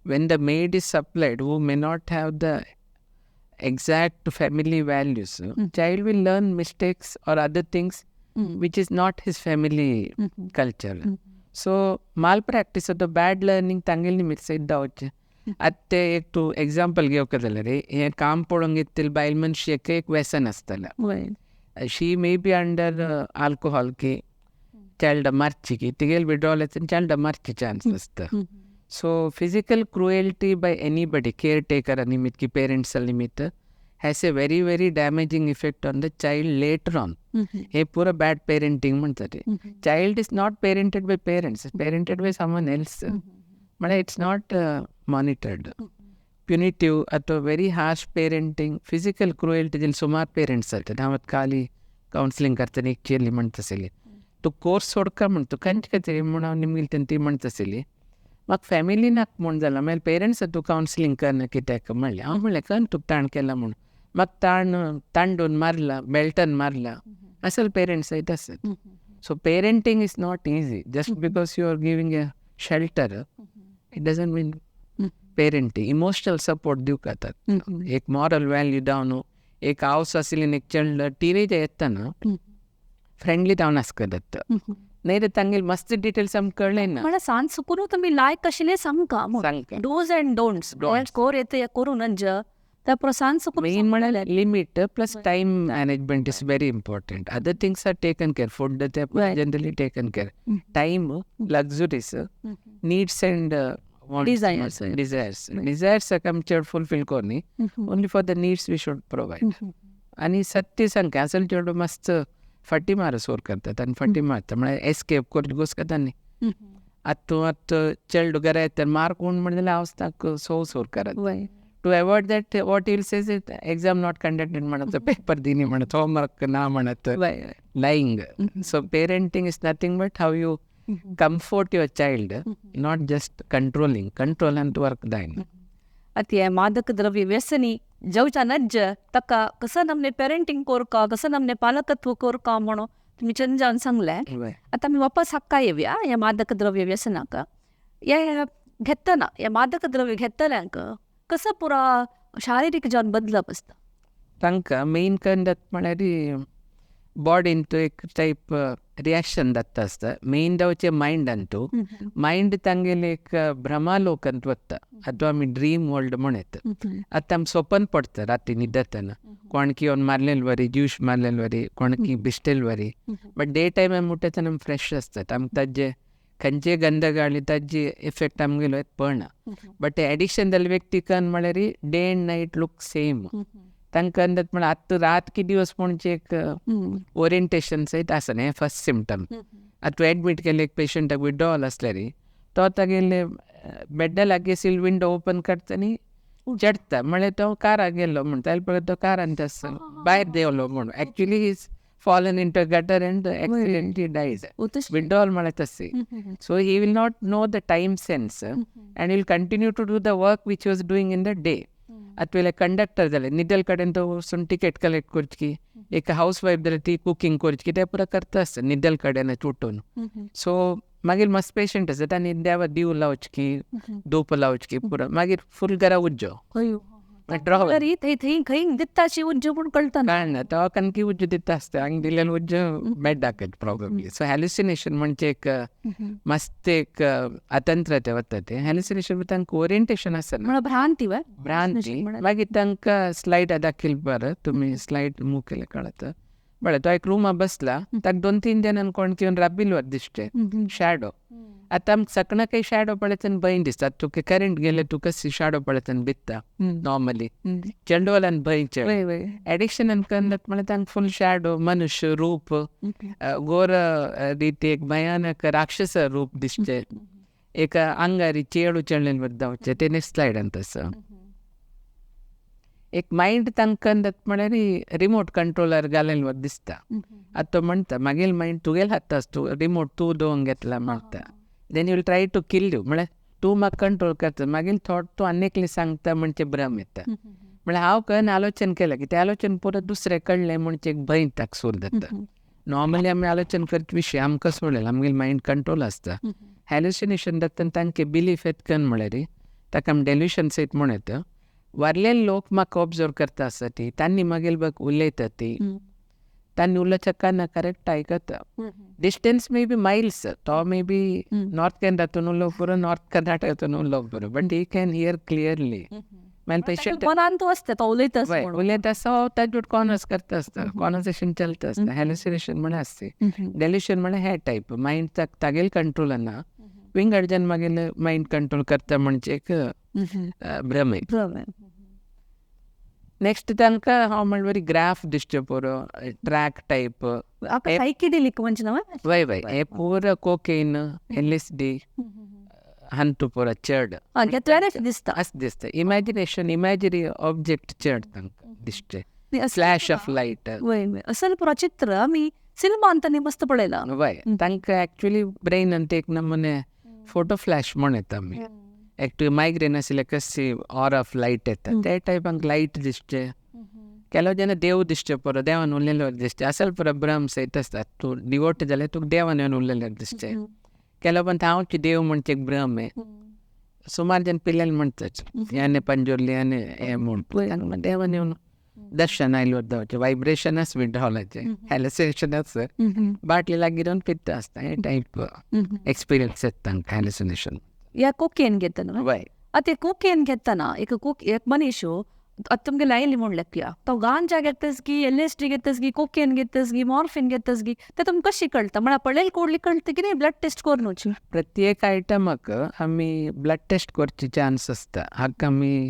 When the maid is supplied who may not have the exact family values, child will learn mistakes or other things which is not his family culture. So malpractice ಅಥವಾ ಬ್ಯಾಡ್ learning ತಂಗಿಲ್ ನಿಮಿತ್ತ ಇದ್ದಾವಚ್ಚೆ. ಅತ್ತೆ एक तूं example घेवका जाल्यार हें काम पळोवंक येतले बायल मनशेक एक व्यसन आसतलें. She may be under alcohol की चेल्ड मारची की तिगेल विड्रॉल येता चेल्ड मारची चान्स आसता. So physical cruelty by anybody, care taker निमित्त की पेरंट्स निमित्त, has a very very damaging effect on the child later on. हे पुरा बॅड पेरेंटींग म्हणटा ते. Child is not parented by parents, parented by someone else. म्हळ्यार it's not monitored. Punitive ಅಥವಾ very harsh parenting, physical cruelty ಸುಮಾರು parents ಆಗ್ತದೆ. हांव खाली ಕೌನ್ಸಿಲಿಂಗ್ करताना एक चेली म्हणतासली, तूं कोर्स सोडका म्हण तूं खंयचे खातीर म्हूण हांव निमगेल ती म्हणतासली. म्हाका फॅमिली नाका म्हूण जालां, मागीर पेरंट्स तूं कावन्सिलींग करना कित्याक म्हणलें. हांव म्हणलें कन तुका ताण केला म्हूण, म्हाका ताण तांडून मारला, बेल्टान मारला, असल पेरंट्स सयत आसत. So parenting is not easy. Just because you are giving a shelter it doesn't mean parenting. Emotional support दिवंक जातात, एक मॉरल व्हॅल्यू जावन एक हावस आशिल्ली एक चेडो टिनेज येतना फ्रेंडली जावन आसका जाता, नाही तर तांगेले मस्त डिटेल्स आमकां कळ्ळें ना. म्हळ्यार सांज सुकून तुमी लायक आशिल्लें सांगका, डूज अँड डोंट्स कोर येता करूं नज त्या सांज सुकून. मेन म्हळ्यार limit plus time management is very important. Other things are taken care, food ते generally taken care, time, luxuries, needs and desires. Desires desires आमी चड fulfil कोरनी, only for the needs we should provide. आनी सत्य सांगता असल चेडूं मस्त फटी मार सोर करतात आनी फटी मारता, म्हळ्यार एस्केप करून गोस करता न्ही. आतां तूं आतां चेडूं घरा येता मार कोण म्हण जाल्यार हांव ताका सोव सोर करत. To avoid that what you'll says it exam not conducted म्हणत, पेपर दिनी म्हणत, होमवर्क ना म्हणत, lying. So parenting is nothing but how you comfort your child, not just controlling. Control and work जायना. आतां हें मादक द्रव्य व्यसनी जेवच्या नज्ज ताका कसं नमने पेरेंटींग कोरका, कसं नमने पालकत्व कोरका म्हणून तुमी चंद जावन सांगलें. आतां आमी वापस हाक्का येवया ह्या मादक द्रव्य व्यसनाक. हे घेतना, हे मादक द्रव्य घेतल्यांक कसं पुरा शारिरीक जावन बदलप आसता? तांकां मेन कन जाता म्हळ्यार बॉडीन तो एक टायप रिएक्शन जाता आसता. मेन जावचें मायंडान तूं मायंड तांगेले एक भ्रमालोकांत वता, आतां आमी ड्रीम वर्ल्ड म्हणत. आतां आमी सपन पडटा राती न्हिदतना, कोणकी येवन मारलेले वरी, ज्यूश मारलेले वरी, कोणकी बिश्टेल वरी. बट डे टायम आमी उठतना आमी फ्रेश आसतात, आमकां ताजे खंयचे गंध गाळी ताजी इफेक्ट आमगेलो पडना. बट एडिक्शन जाल्ले व्यक्तीकन म्हळ्यार day and night look same. तांकां अंदाज म्हळ्यार आतां रात की दिवस म्हणचे एक ओरिएंटेशन सयत आसना. हें फर्स्ट सिमटम. आतां तूं एडमीट केल्ले एक पेशंटाक विड्रॉल आसल्यार तो तागेले बेड्डा लागीं सील विंडो ओपन करता आनी चडटा, म्हळ्यार तो काराक गेल्लो म्हूण, ताजे पळय तो कारान आसता भायर देंवलो म्हूण. Actually he is fallen into gutter and accidentally dies. Withdrawal म्हळ्यार तशें. So he will not know the time sense and will continue to do the work which was doing in the day. आतां पयले conductor जाले निदल कडेन तो वचून ticket collect करची, एक हावस वायफ जाल्यार ती कुकींग करची, ते पुरो करता आसता निदल कडेन उठून. सो मागीर मस्त पेशंट आसता तांणी देवा दीव लावची, धूप लावची पुरो, मागीर फूल घरा उज्जो थंय खंय दिताशी उज्जो पूण कळटा कळना, तो कणकी उज्जो दिता आसता, हांगा दिलेले उज्जो बेडाकच प्रॉबेबली. सो हॅल्युसिनेशन म्हणजे एक मस्त एक अतंत्र ते वता ते हॅल्युसिनेशन, तांकां ओरिएंटेशन आसना, भ्रांती भ्रांती. मागीर तांकां स्लायड दाखयल बरें, तुमी स्लायड मूव केले कळटा बरें. तो एक रुमा बसला, ताका 2-3 जाणांक कोण येवन राबिल्लो दिसचे शॅडो. आतां आमकां सकणा काही शॅडो पळयतना भंय दिसता, तुका करंट गेले तूं कशी शॅडो पळयतना भिता नॉर्मली, चेंडवाल्यान भंय चड. एडिक्शनान करनात म्हळ्यार तांकां फूल शॅडो, मनुष्य रूप, गोर रिती एक भयानक राक्षस रूप दिसचे, एक अंगारी चेडू चेडलेन धांवचे, ते नेक्स्ट स्लायडान तसो. एक मायंड तांकां म्हळ्यार रिमोट कंट्रोलर घालेल दिसता. आतां तो म्हणटा मागीर मायंड तुगेल हात आसता, रिमोट तूं दवरून घेतला म्हणटा, then you will try to kill you, म्हळ्यार तूं म्हाका कंट्रोल करता, मागीर थॉट तूं आनी एकले सांगता म्हणचे भ्रम येता. म्हळ्यार हांव खंय आलोचन केलें की तें आलोचन परत दुसरें कळ्ळें म्हणचे एक भंय ताका सूर जाता. नॉर्मली आमी आलोचन करपी विशय आमकां सोडलें, आमगेले मायंड कंट्रोल आसता. हॅल्युसिनेशन जाता तांचे बिलीफ येता कन म्हळ्यार ताका आमी डेल्युशन सयत म्हण येता. वारलेले लोक म्हाका ऑब्जर्व करता आसता ती, तांणी मागीर बघ उलयता ती, तांणी उलोवच्या काना करेक्ट आयकता. डिस्टन्स मे बी मायल्स, तो मे बी नॉर्थ केनरातून उलोवप पुरो, नॉर्थ कर्नाटकातून उलोवप पुरो, but he can hear clearly. मागीर पेशंट मनान तो आसता, तो उलयता उलयता आसता, ताजे कॉनर्स करता आसता, कॉन्वर्सेशन चलता आसता. हॅल्युसिनेशन म्हळ्यार आसता. डेल्युशन म्हळ्यार हे टायप मायंड तागेले कंट्रोल ना, विंगड जन मागीर मायंड कंट्रोल करता म्हणजे एक भ्रम. नेक्स्ट तांकां हांव म्हणल्यार ग्राफ दिसचे पुरो, ट्रॅक टायप, सायकेडेलिक म्हणजे ना, वय वय हे पुरो कोकेन, LSD हांतू पुरो चड दिसता, अशें दिसता. इमॅजिनेशन, इमॅजिनरी ऑब्जेक्ट चड तांकां दिसचे, फ्लॅश ऑफ लायट. वय वय असल पुरो चित्र आमी सिनेमांत मस्त पळयला. वय तांकां एक्चुअली ब्रेनान ते एक नमुने फोटो फ्लॅश म्हण येता. आमी एक्चुअली मायग्रेन आशिल्ले कशी ऑर ऑफ लायट येता ते टायपांक लायट दिसचे. ಕೆಲವು ಜನ ದೇव दिसचे पुरो, देवान उरलेले दिसचे, असल पुरो भ्रम सयत आसता. तूं डिवोट जाल्यार तुका देवान येवन उरलेले दिसचे. ಕೆಲವು ಬಂತ हांव देव म्हणचे एक भ्रम आहे. सुमार जन पिल्लेले म्हणटात याने पंजुर्ली याने हे म्हूण, देवान येवन दर्शन आयलो जावचें, वायब्रेशनच विड्रॉलाचें, हॅलुसिनेशनच बाटली लागीं रावन पिता आसता. हे टायप एक्सपिरियन्स येता तांकां हॅलुसिनेशन. या कोकेन घेतना वय आतां कोकेन घेतना एक एक मनीस आतां तुमगे लायली म्हणल्यार किया तो गांजा घेतस की LSD घेतस की कोकेन घेतस की मॉर्फिन घेतस की ते तुमकां कशी कळटा? म्हळ्यार पळयले कोडली कळटा की ब्लड टेस्ट करूनच? प्रत्येक आयटमाक आमी ब्लड टेस्ट करची चान्स आसता. हाका आमी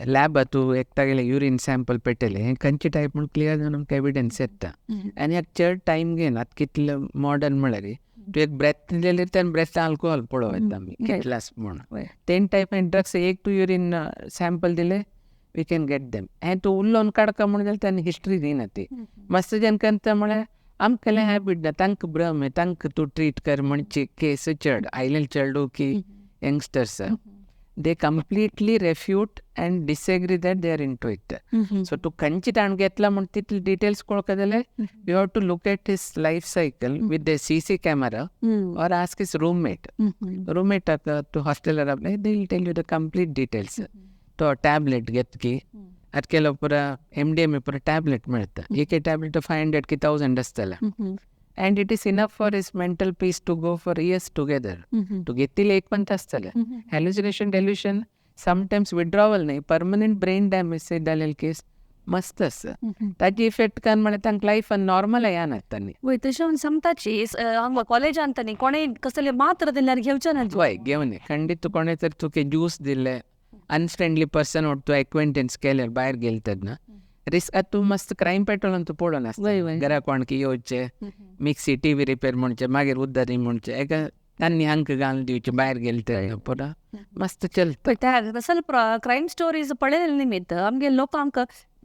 लॅबातू एक तागेले युरीन सॅम्पल पेटयले, हें खंयचे टायप म्हूण क्लियर जावन आमकां एविडन्स येता. आनी हाका चड टायम घेयना. आतां कितले मॉडर्न म्हळ्यार तूं एक ब्रेथ दिलें तेन्ना ब्रेथ आल्कोहॉल पळोवं येता आमी कितलास म्हूण. तेन टायप ड्रग्स एक तूं युरीन सॅम्पल दिलें we can get them. हें तूं उलोवन काडका म्हूण जाल्यार तांणी हिस्ट्री दिना ती. मस्त जन करता म्हळ्यार आमकां कसलें हॅबीट ना, तांकां भ्रम आहे, तांकां तूं ट्रीट कर म्हणचे केस चड आयलेले चेडूं की youngsters they completely refute and disagree that they are into it. So तूं खंयची ताण घेतला म्हूण तितले डिटेल्स कळका जाल्यार you have to look at his life cycle with the CC camera or ask his roommate. रुममेटाक तूं हॉस्टेलार रावले, they will tell you the complete details. तो टॅबलेट घेत की आतां केलो पुरा एमडीएमए पुरा टॅबलेट मेळटा, एक टॅबलेट 500 की 1000 आसतले, and it is enough for his mental peace to go for years together. तूं घेतिल्ले एक पंत आसतले हॅल्युसिनेशन, डेल्युशन, समटायम्स विड्रॉवल न्हय, परमनंट ब्रेन डॅमेज जालेले केस मस्त आसा. ताजी इफेक्ट कान म्हळ्यार तांकां लायफान नॉर्मल येना तांणी. वय, तशें म्हणून समताची हांगा कॉलेजान तांणी कोणें कसले मात्र दिल्यार घेवचे ना. वय, घेवन खंडीत कोणें तर तुका ज्यूस दिले, अनफ्रेंडली पर्सन तूं एक्वेंटन्स केल्यार भायर गेले तेन्ना रिस्क. आतां तूं मस्त क्रायम पेट्रोलान तूं पळोवन आसता, घरा कोणकी येवचे, मिक्सी टीव्ही रिपेर म्हणचे, मागीर उद्दारी म्हणचे, एका तांणी हांकां घालून दिवचे भायर गेले तेन्ना पुरा मस्त चलता. त्या असल क्रायम स्टोरीज पळयलेले निमित्त आमगे लोकांक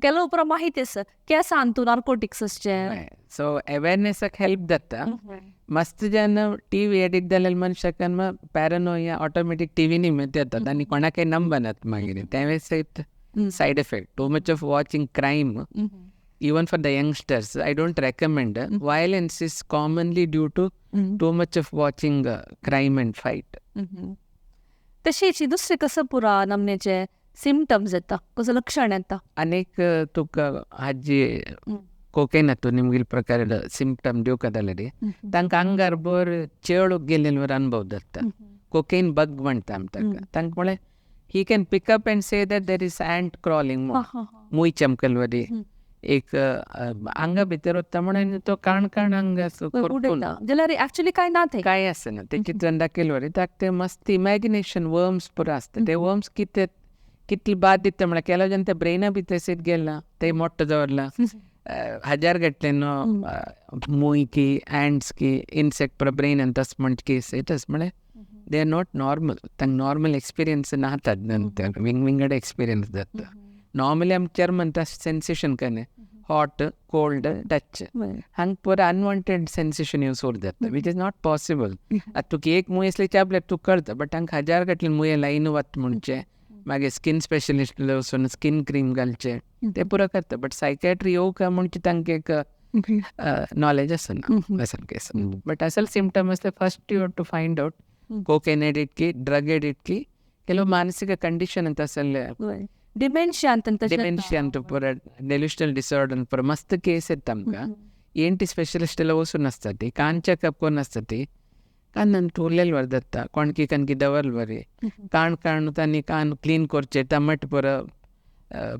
ಕೆಲವು ಪುರ माहिती आसा केसा तूं नार्कोटिक्स आसचे. सो अवेरनेसाक हेल्प जाता. मस्त जन टीव्ही एडिक्ट जालेले मनशाक पॅरानोया ऑटोमॅटीक टीव्ही निमित्त येतात आनी कोणाकय नंबनात मागीर तें सयत side effect. Too much of watching crime, even for the youngsters, I don't recommend. Violence is commonly due to too much of watching crime and fight. तशीच दुसरे कसं पुरा नमनेचे सिमटम्स येता, कसं लक्षण येता? अनेक तुका हाजी कोकेन तूं निमगील प्रकार सिमटम दिवका जाल्यार तांकां आंगार बर चेळूक गेल्ले अनुभव जाता. कोकेन बग म्हणटा आमी ताका. तांकां म्हळ्यार he can pick up and say that there is ant crawling, मूय चमकलवरी एक आंगा भितर वता म्हणून तो काण काण अंग जाल्यार एक्चुअली काय ना, ते काय आसना. ते चित्रान दाखयलवरी ताका ते मस्त इमॅजिनेशन वर्म्स पुरो आसता. ते वर्म्स कितें कितले बाद दिता म्हळ्यार केलो जेन्ना ते ब्रेना भितर सीत गेला ते मोठो दवरला हजार घातले न्हू मूय की एंट्स की इन्सेक्ट पुरो ब्रेनान तस म्हणटा केस तस म्हळ्यार they are not normal. तांकां नॉर्मल एक्सपिरियन्स नातात नंतर विंग विंगड एक्सपिरियन्स जाता. नॉर्मली आमी चर्मन तशें सेन्सेशन कन्ने हॉट कोल्ड टच हांगा पुरो अनवॉन्टेड सेन्सेशन येवन सुरू जाता, which is not possible. आतां तुका एक मूय आसली टॅबलेट तुका कळटा, बट तांकां हजार घातले मुये लायन वता म्हणचे, मागीर स्कीन स्पेशलिस्ट वचून स्कीन क्रीम घालचे ते पुरो करता. बट सायकॅट्री येवका म्हणचे तांकां एक नॉलेज आसना असल केस. बट असल सिमटम आसले first you have to find out cocaine addict की ड्रग एडिक्ट की ಕೆಲವು ಮಾನಸಿಕ ಕಂಡೀಷನ್ ಅಂತ ಅಸಲ್ ಡಿಮೆನ್ಷಿಯಾ ಅಂತ. ಡಿಮೆನ್ಷಿಯಾ ಅಂತ ಪೂರ ಡೆಲ್ಯೂಷನಲ್ ಡಿಸಾರ್ಡರ್ ಪೂರ ಮಸ್ತ್ ಕೇಸ್ येता आमकां. ENT specialist वचून आसता ती कान चॅकअप करून आसता ती कानान उरलेले वर जाता कोणकी कानकी दवरल बरी कान काण तांणी कान क्लीन करचे टमाट पुरो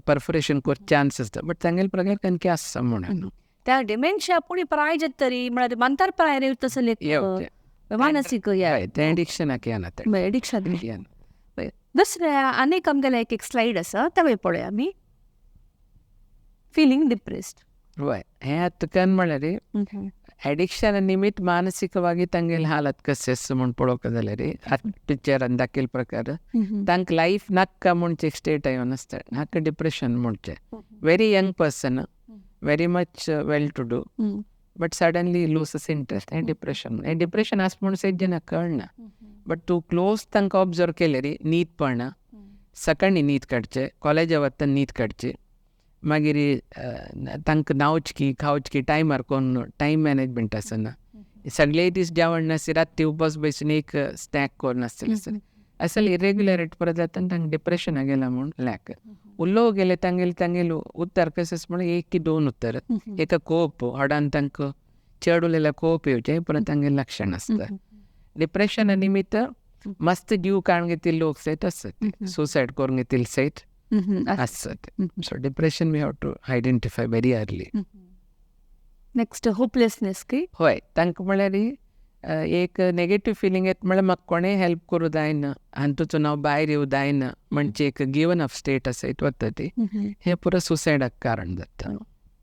परफोरेशन कर चान्स आसता, बट तांगेले प्रकार कानकी आसा म्हणून त्या डिमेन्शिया पुणी प्राय जात तरी म्हळ्यार मानतार प्राय रे तसले मानसीक ते एडिक्शनाक येना, ते एडिक्शन येना. दुसरे आनीक आमगेले एक एक स्लायड आसा तेवूय पळोवया आमी. Feeling depressed. वय, हें आतां कन म्हळ्यार एडिक्शन निमित्त मानसिकವಾಗಿ तांगेले हालत कशें आसा म्हूण पळोवंक जाल्यार आतां पिक्चरान दाखयल्ले प्रकार तांकां लायफ नाका म्हणचे एक स्टेट येवन आसता, नाका डिप्रेशन म्हणचें. Very young person, very much well to do, but suddenly loses interest, हें डिप्रेशन. हें डिप्रेशन आसा म्हूण सयत जेन्ना कळना, बट तूं क्लोज तांकां ऑब्जर्व केल्यार न्हीद पडना, सकाळीं न्हीद काडचें, कॉलेजा वतना न्हीद काडची, मागीर तांकां न्हांवचकी खावचकी टायमार कोन्न टायम मॅनेजमेंट आसना, सगळे दीस जेवण नासता, राती उपास बसून एक स्नॅक करून आसतलें आसता, असल इरेग्युलरिटी परत जाता आनी तांकां डिप्रेशना गेला म्हूण लॅक. उलोवंक गेले तांगेले तांगेले उत्तर कशें आसा म्हळ्यार एक की दोन उत्तर, एका कोप हडान तांकां चड उलयल्यार कोप येवचें परत तांगेलें लक्षण आसता. डिप्रेशना निमित्त मस्त जीव काडून घेतिल्ले लोक सयत आसत, सुसायड करून घेतिल्ले सयत आसत. So depression we have to identify very early. Next hopelessness की हय, तांकां म्हळ्यार एक नेगेटीव फिलींग येता म्हळ्यार म्हाका कोणें हेल्प करूं जायना हातूंतसून हांव भायर येवं जायना म्हणजे एक गिवन अप स्टेट आसा वता ती, हें पुरो सुसायडाक कारण जाता.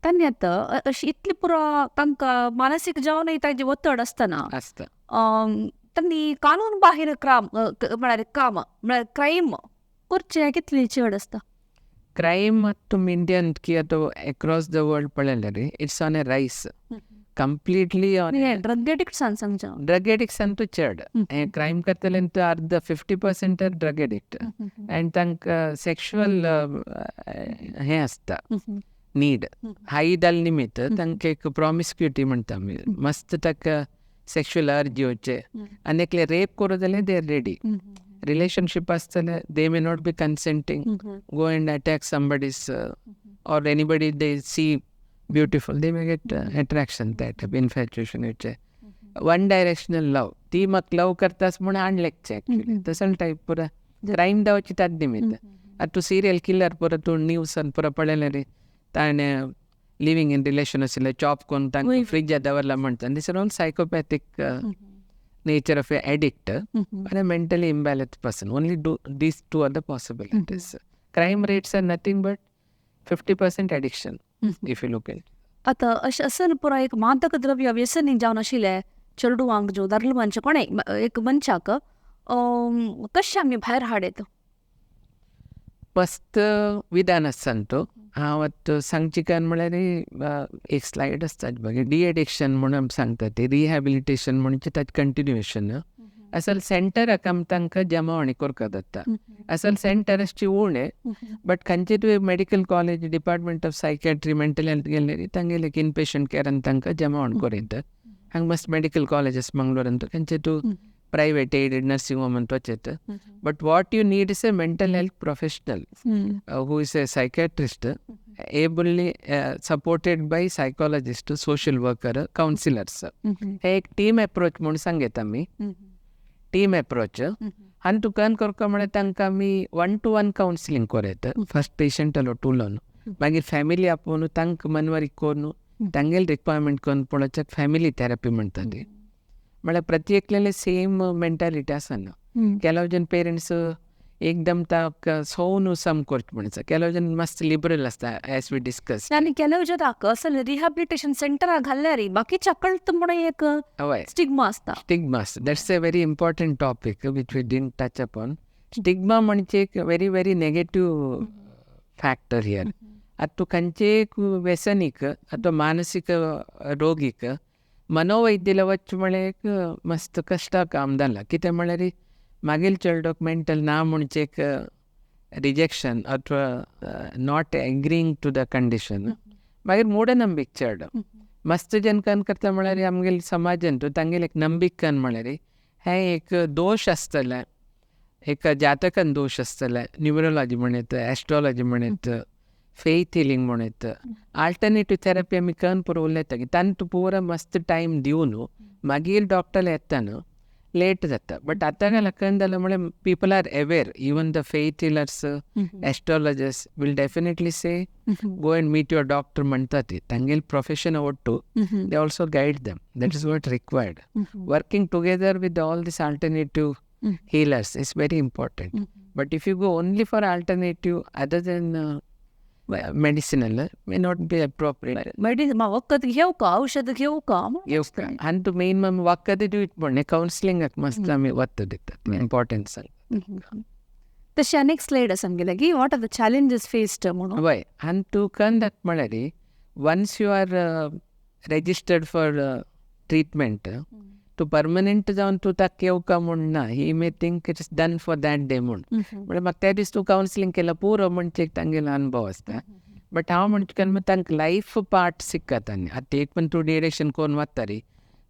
तांणी आतां अशी इतली पुरो तांकां मानसीक जावन तांचे ಒತ್ತಡ आसतना आसता तांणी कानून बाहेर क्राम म्हळ्यार काम म्हळ्यार क्रायम करचें कितलें चड आसता? क्रायम तुमी इंडियन की आतां एक्रॉस the world पळयल्यार it's on a rise completely. On drug एडिक्ट्सान सांगचें, ड्रग एडिक्ट्सान तूं चड हें क्रायम करतले तूं अर्द 50% ड्रग एडिक्ट आनी तांकां सेक्शुअल हें आसता नीड हाय जाल्ले निमित्त तांकां एक प्रॉमिस्क्युटी म्हणटा आमी, मस्त ताका सेक्शुअल अर्ज येवचें आनी एकले रेप करूं जाल्यार they are ready. रिलेशनशीप आसतले, they may not be consenting, go and attack somebody's or anybody they see beautiful, they may get attraction, that infatuation which one directional love. ती म्हाका लव करतास म्हूण आणलेकचें एक्चुली तसो type पुरा crime जावची ताजे निमित्त. आतां तूं सिरियल किलर पुरा तूं न्यूसान पुरा पळयलें रे, ताणें लिवींग इन रिलेशन आशिल्लें, चॉप करून तांकां फ्रिजात दवरला म्हणटा. This are all psychopathic nature of a addict or a mentally imbalanced person. Only do these two are the possibilities. Crime rates are nothing but 50% addiction, if you look at. आतां अशें असल पुराय एक मादक द्रव्य व्यसनी जावन आशिल्ले चेडवांक जो दादले मनशां कोणें एक मनशाक कशें आमी भायर हाडयत? मस्त विधान आसा तो. हांव आतां सांगची कांय म्हळ्यार एक स्लायड आसता बघ, डी एडिक्शन म्हूण आमी सांगता ते रिहॅबिलिटेशन म्हणजे ताजें कंटिन्युएशन. असल सेंटराक आमी तांकां जमावणी करपाक जाता. असल सेंटर आसची उणें, बट खंयचे तुवें medical college department of psychiatry mental health गेले तांगेले एक इनपेशंट केअरान तांकां जमावण करयता. हांगा मस्त मेडिकल कॉलेजीस मंगळूरान खंयचे तूं प्रायवेट एडेड नर्सिंग होम वचत. But what you need is a mental health professional who is a psychiatrist, ably supported by psychologist, social worker, counsellors. हे एक टीम एप्रोच म्हूण सांगता आमी, टीम एप्रोच. आनी तुका करता म्हळ्यार तांकां आमी वन टू वन कावन्सिलींग करयता. फर्स्ट पेशंटालो उलोवन मागीर फॅमिली आपोवन तांकां मनवारीक करून तांगेले रिक्वायरमेंट करून पळोवच्याक फॅमिली थेरपी म्हणटा ती. म्हळ्यार प्रत्येकल्याले सेम मेंटालिटी आसना. ಕೆಲವು ಜನ पेरंट्स एकदम ताका सोन सम करचे म्हणटा, ಕೆಲವು जन मस्त लिबरल आसता एज we discuss. आनी ಕೆಲವು जनाक असल रिहॅबिलिटेशन सेंटराक घाल्ल्यार बाकीच्या कळत म्हणून एक हय स्टिग्मा आसता. स्टिग्मा आसता. That's a very important topic which we didn't touch upon. Stigma म्हणजे एक very very negative factor here. आतां तूं खंयचे एक व्यसनीक अथवा मानसीक रोगीक मनोवैद्यला वच म्हळ्यार एक मस्त कश्टा काम जाला. कितें म्हळ्यार मागीर चेडोक मेंटल ना म्हणचे एक रिजेक्शन अथवा not agreeing to the condition, मागीर मूढनंबिक चेडो मस्त जन कन करता म्हळ्यार आमगेले समाजान तांगेले एक नंबीक कन म्हळ्यार हें एक दोश आसतलें, एक जातकान दोश आसतलें, न्युमरोलॉजी म्हणत, एस्ट्रोलॉजी म्हणत, फेथ हिलींग म्हणत, आल्टरनेटीव थेरपी आमी कन पुरो उलयता की तांकां पुरो मस्त टायम दिवन मागीर डॉक्टर येता न्हू लेट जाता. बट आतां काय कन जालां म्हळ्यार people are aware, even the faith healers, astrologers will definitely say go and meet your doctor म्हणटा ती. तांगेले प्रोफेशन ಒಟ್ಟು they also guide them. That is what required. Working together with all this alternative healers is very important. But if you go only for alternative other than medicinal may not be appropriate. Medicine वखद घेवं का औषध घेवं का घेवका आनी तूं main आमी वखद दिवच म्हणलें कावन्सिलिंगाक मस्त आमी वखद दितात इम्पॉर्टन्स. तशी आनी एक स्लायड आसा आमगेले की what are the challenges faced म्हणून. वय आनी तूं कंदात म्हळ्यार once you are registered for treatment तूं परमनंट जावन तूं ताका येवका म्हूण ना, he may think it is done for that day म्हूण. म्हळ्यार म्हाका त्या दीस तूं कावन्सिलींग केलां पुरो म्हणचे एक तांगेलो अनुभव आसता. बट हांव म्हणटा केन्ना तांकां लायफ पार्ट शिकता आनी आतां एक पण तूं डिरेक्शन करून वता रे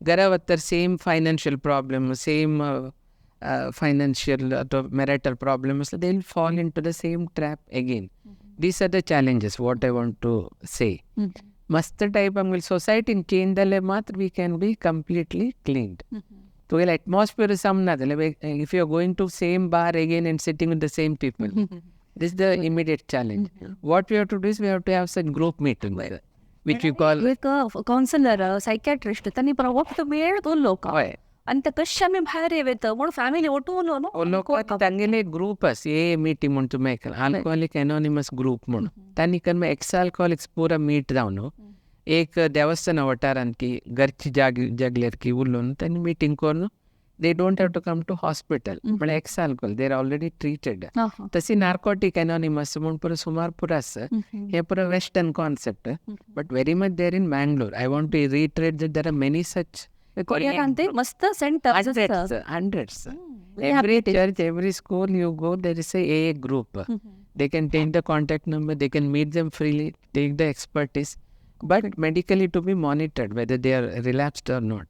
घरा वता same financial problem, same financial अथवा मॅरिटल प्रॉब्लम आसता, they will fall into the same trap again. These are the challenges what I want to say. मस्त टायप आमगेले सोसायटीन चेंज जाल्यार मात्र we can be completely cleaned. तुगेलें atmosphere सम ना जाल्यार if you are going to same bar again and sitting with the same people, this the immediate challenge. What we have to do is we have to have such group meeting which you call एक councillor, psychiatrist तांणी वक्त मेळ उरलो. हय आनी ते कशें आमी भायर येत म्हूण फॅमिली ओटू उरलो न्हू. लोक तांगेले ग्रूप आसा ए मिटींग म्हूण तुमी आयकलां, अल्कोहोलीक एनॉनिमस ग्रूप म्हूण. तांणी करून एक्स अल्कोहोलिक्स पुरा मीट जावन एक देवस्थाना वाठारांत की घरची जागलेर की उलोवन तांणी मिटींग करून they don't have to come to hospital. म्हळ्यार ex alcohol they are already treated. तशी नार्कोटीक एनॉनिमस म्हूण पुरो सुमार पुरो आसा. हे पुरो western concept but very much there in Mangalore. I want to reiterate that there are many such मस्त centre hundreds. Every church, every school you go, there is a group. They can take the contact number, they can meet them freely, take the expertise, but medically to be monitored whether they are relapsed or not.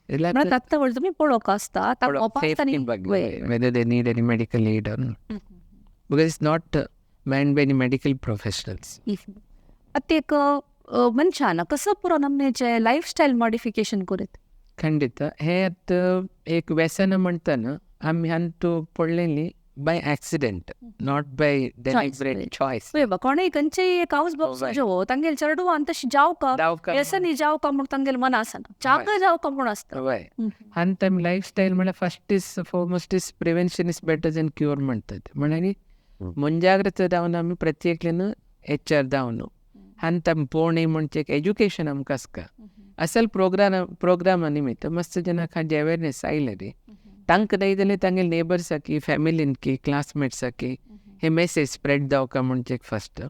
म्हळ्यार आत्तां व्हडलें तुमी पळोवंक आसता whether they need any medical aid or not, because it's not manned by any medical professionals. आतां एक मनशान कसो पुरो नमनेचें लायफस्टायल मॉडिफिकेशन करीत? खंडीत हे आतां एक व्यसन म्हणटा आमी हांतू पडलेली by accident, not by deliberate choice. कोणूय खंयचेय एक हावस बॉक्स जो तांगेले चेडवान तशें जावका व्यसनी जावका म्हूण तांगेले मन आसना, चाक जावका म्हूण आसता. हय, आनी आमी लायफस्टायल म्हळ्यार first is foremost is prevention is better than cure म्हणटात. म्हळ्यार ಮುಂजाग्रत जावन आमी प्रत्येकल्यान एचआर जावन आनी आमी पोवणी म्हणचे एक एज्युकेशन आमकां आसता. असल प्रोग्रामा निमित्त मस्त जनाक हाजे अवेरनेस आयले रे, तांकां न्हय जाल्यार तांगे नेबर्साकी, फॅमिलीनकी, क्लासमेट्साकी हे मेसेज स्प्रेड जावका म्हणचे first.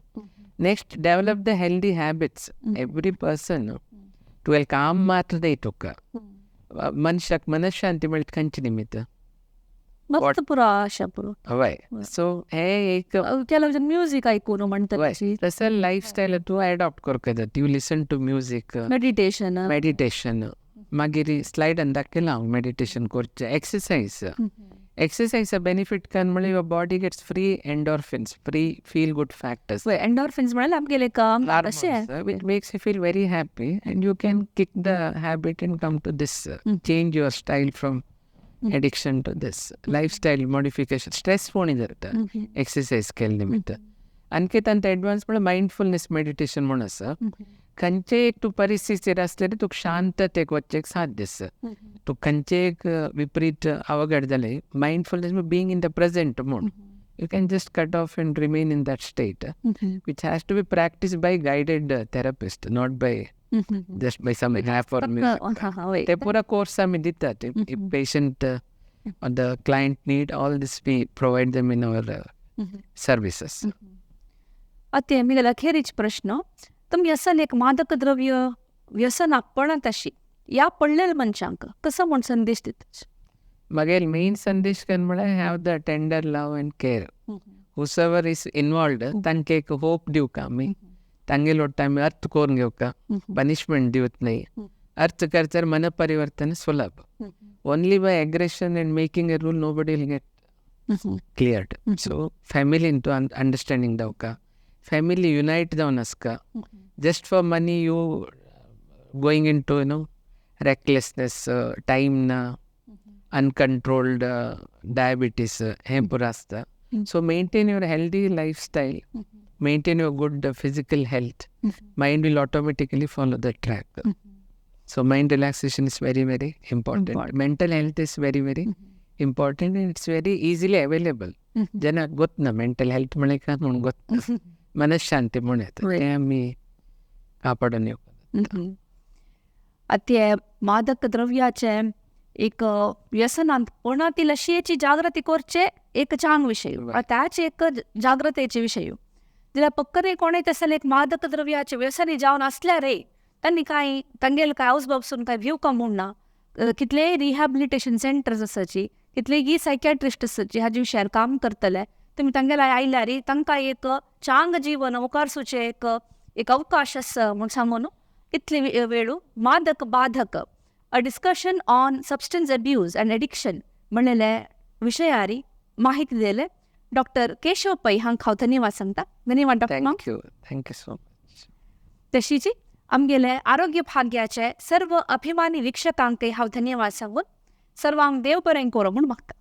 Next, develop the healthy habits. Every person तुवें काम मात्र न्हय तुका मनशाक मनशांती म्हळ्यार खंयचे निमित्त मस्त पुरो आशा पुरो. हय, सो हे एक केला म्युजीक आयकून म्हणटा तसो लायफस्टायल तूं एडॉप्ट करपाक जाता. You listen to music, meditation, meditation, मागीर स्लायडान दाखयलां हांव मेडिटेशन करचें, एक्सरसायज. एक्सरसायजा बेनिफीट काय म्हळ्यार your body gets free endorphins, free feel good factors. Endorphins म्हळ्यार आमगेले काम अशें which makes you feel very happy and you can kick the habit and come to this, change your style from addiction to this lifestyle modification. Stress फोणी जाता exercise केले निमित्त. आणखी तांचे advance म्हळ्यार मायंडफुलनेस मेडिटेशन म्हूण आसा. खंयचे एक तूं परिस्थितीर आसलें तुका शांततेक वचचें साध्य आसा. तूं खंयचे एक विपरीत अवघड जालें, mindfulness being in the present म्हूण you can just cut off and remain in that state, which has to be practised by guided therapist, not by just by some app or music. ते पुरा course आमी दितात. If patient or the client need all this, we provide them in our services. आतां म्हगेलो अखेरीच प्रश्न, तुमी असल एक मादक द्रव्य व्यसनाक पडत अशी ह्या पडलेल्या मनशांक कसो म्हूण संदेश दिता? म्हगेलो मेन संदेश काय म्हळ्यार have the tender love and care. Whosoever is involved तांकां एक होप दिवका आमी, तांगेलो वाटता आमी अर्थ करून घेवका, पनिशमेंट दिवत न्हय. अर्थ करच्यार मनपरिवर्तन सुलभ. Only by aggression and making a rule nobody will get cleared. So फॅमिलीन तूं अंडरस्टँडींग जावका, फॅमिली युनायट जावन आसका. Just for money you going into you know recklessness, time ना, अनकंट्रोल्ड डायबिटीस हें पुरो आसता. So maintain your healthy lifestyle, maintain your good physical health, mind will automatically follow the track. So mind relaxation is very very important. Mental health is very very important and it's very easily available. जनाक गोतना mental health म्हळ्यार काय म्हूण गोतना, मनशांती म्हूण येता, तें आमी कापाडून येवपाक. आतां मादक द्रव्याचें एक व्यसनांत पडना लशेची जागृती करचे एक चांग विशय, त्याच एक जागृतेचे विशय. जाल्यार पक्करे कोणें तसलें एक मादक द्रव्याचे व्यसनी जावन आसल्यार रे तांणी कांय तांगेले कांय हावस बाबसून कांय भिवका म्हूण ना. कितलेय रिहॅबिलिटेशन सेंटर्स आसाची, कितलेय सायकॅट्रिस्ट आसाची हाजे विशयार काम करतले. तुमी तांगेले आयल्यार तांकां एक चांग जीवन मुखारसूचें एक एक अवकाश आसा म्हूण सांगून इतले वेळू मादक बाधक a discussion on substance abuse and addiction म्हणलेले विशयारी माहिती दिले डॉक्टर केशव पै हांकां हांव धन्यवाद सांगता. धन्यवाद doctor. Thank you, thank you so much. तशीच आमगेले आरोग्य भाग्याचे सर्व अभिमानी वीक्षकांकय हांव धन्यवाद सांगून सर्वांक देव बरें करूं म्हूण मागता.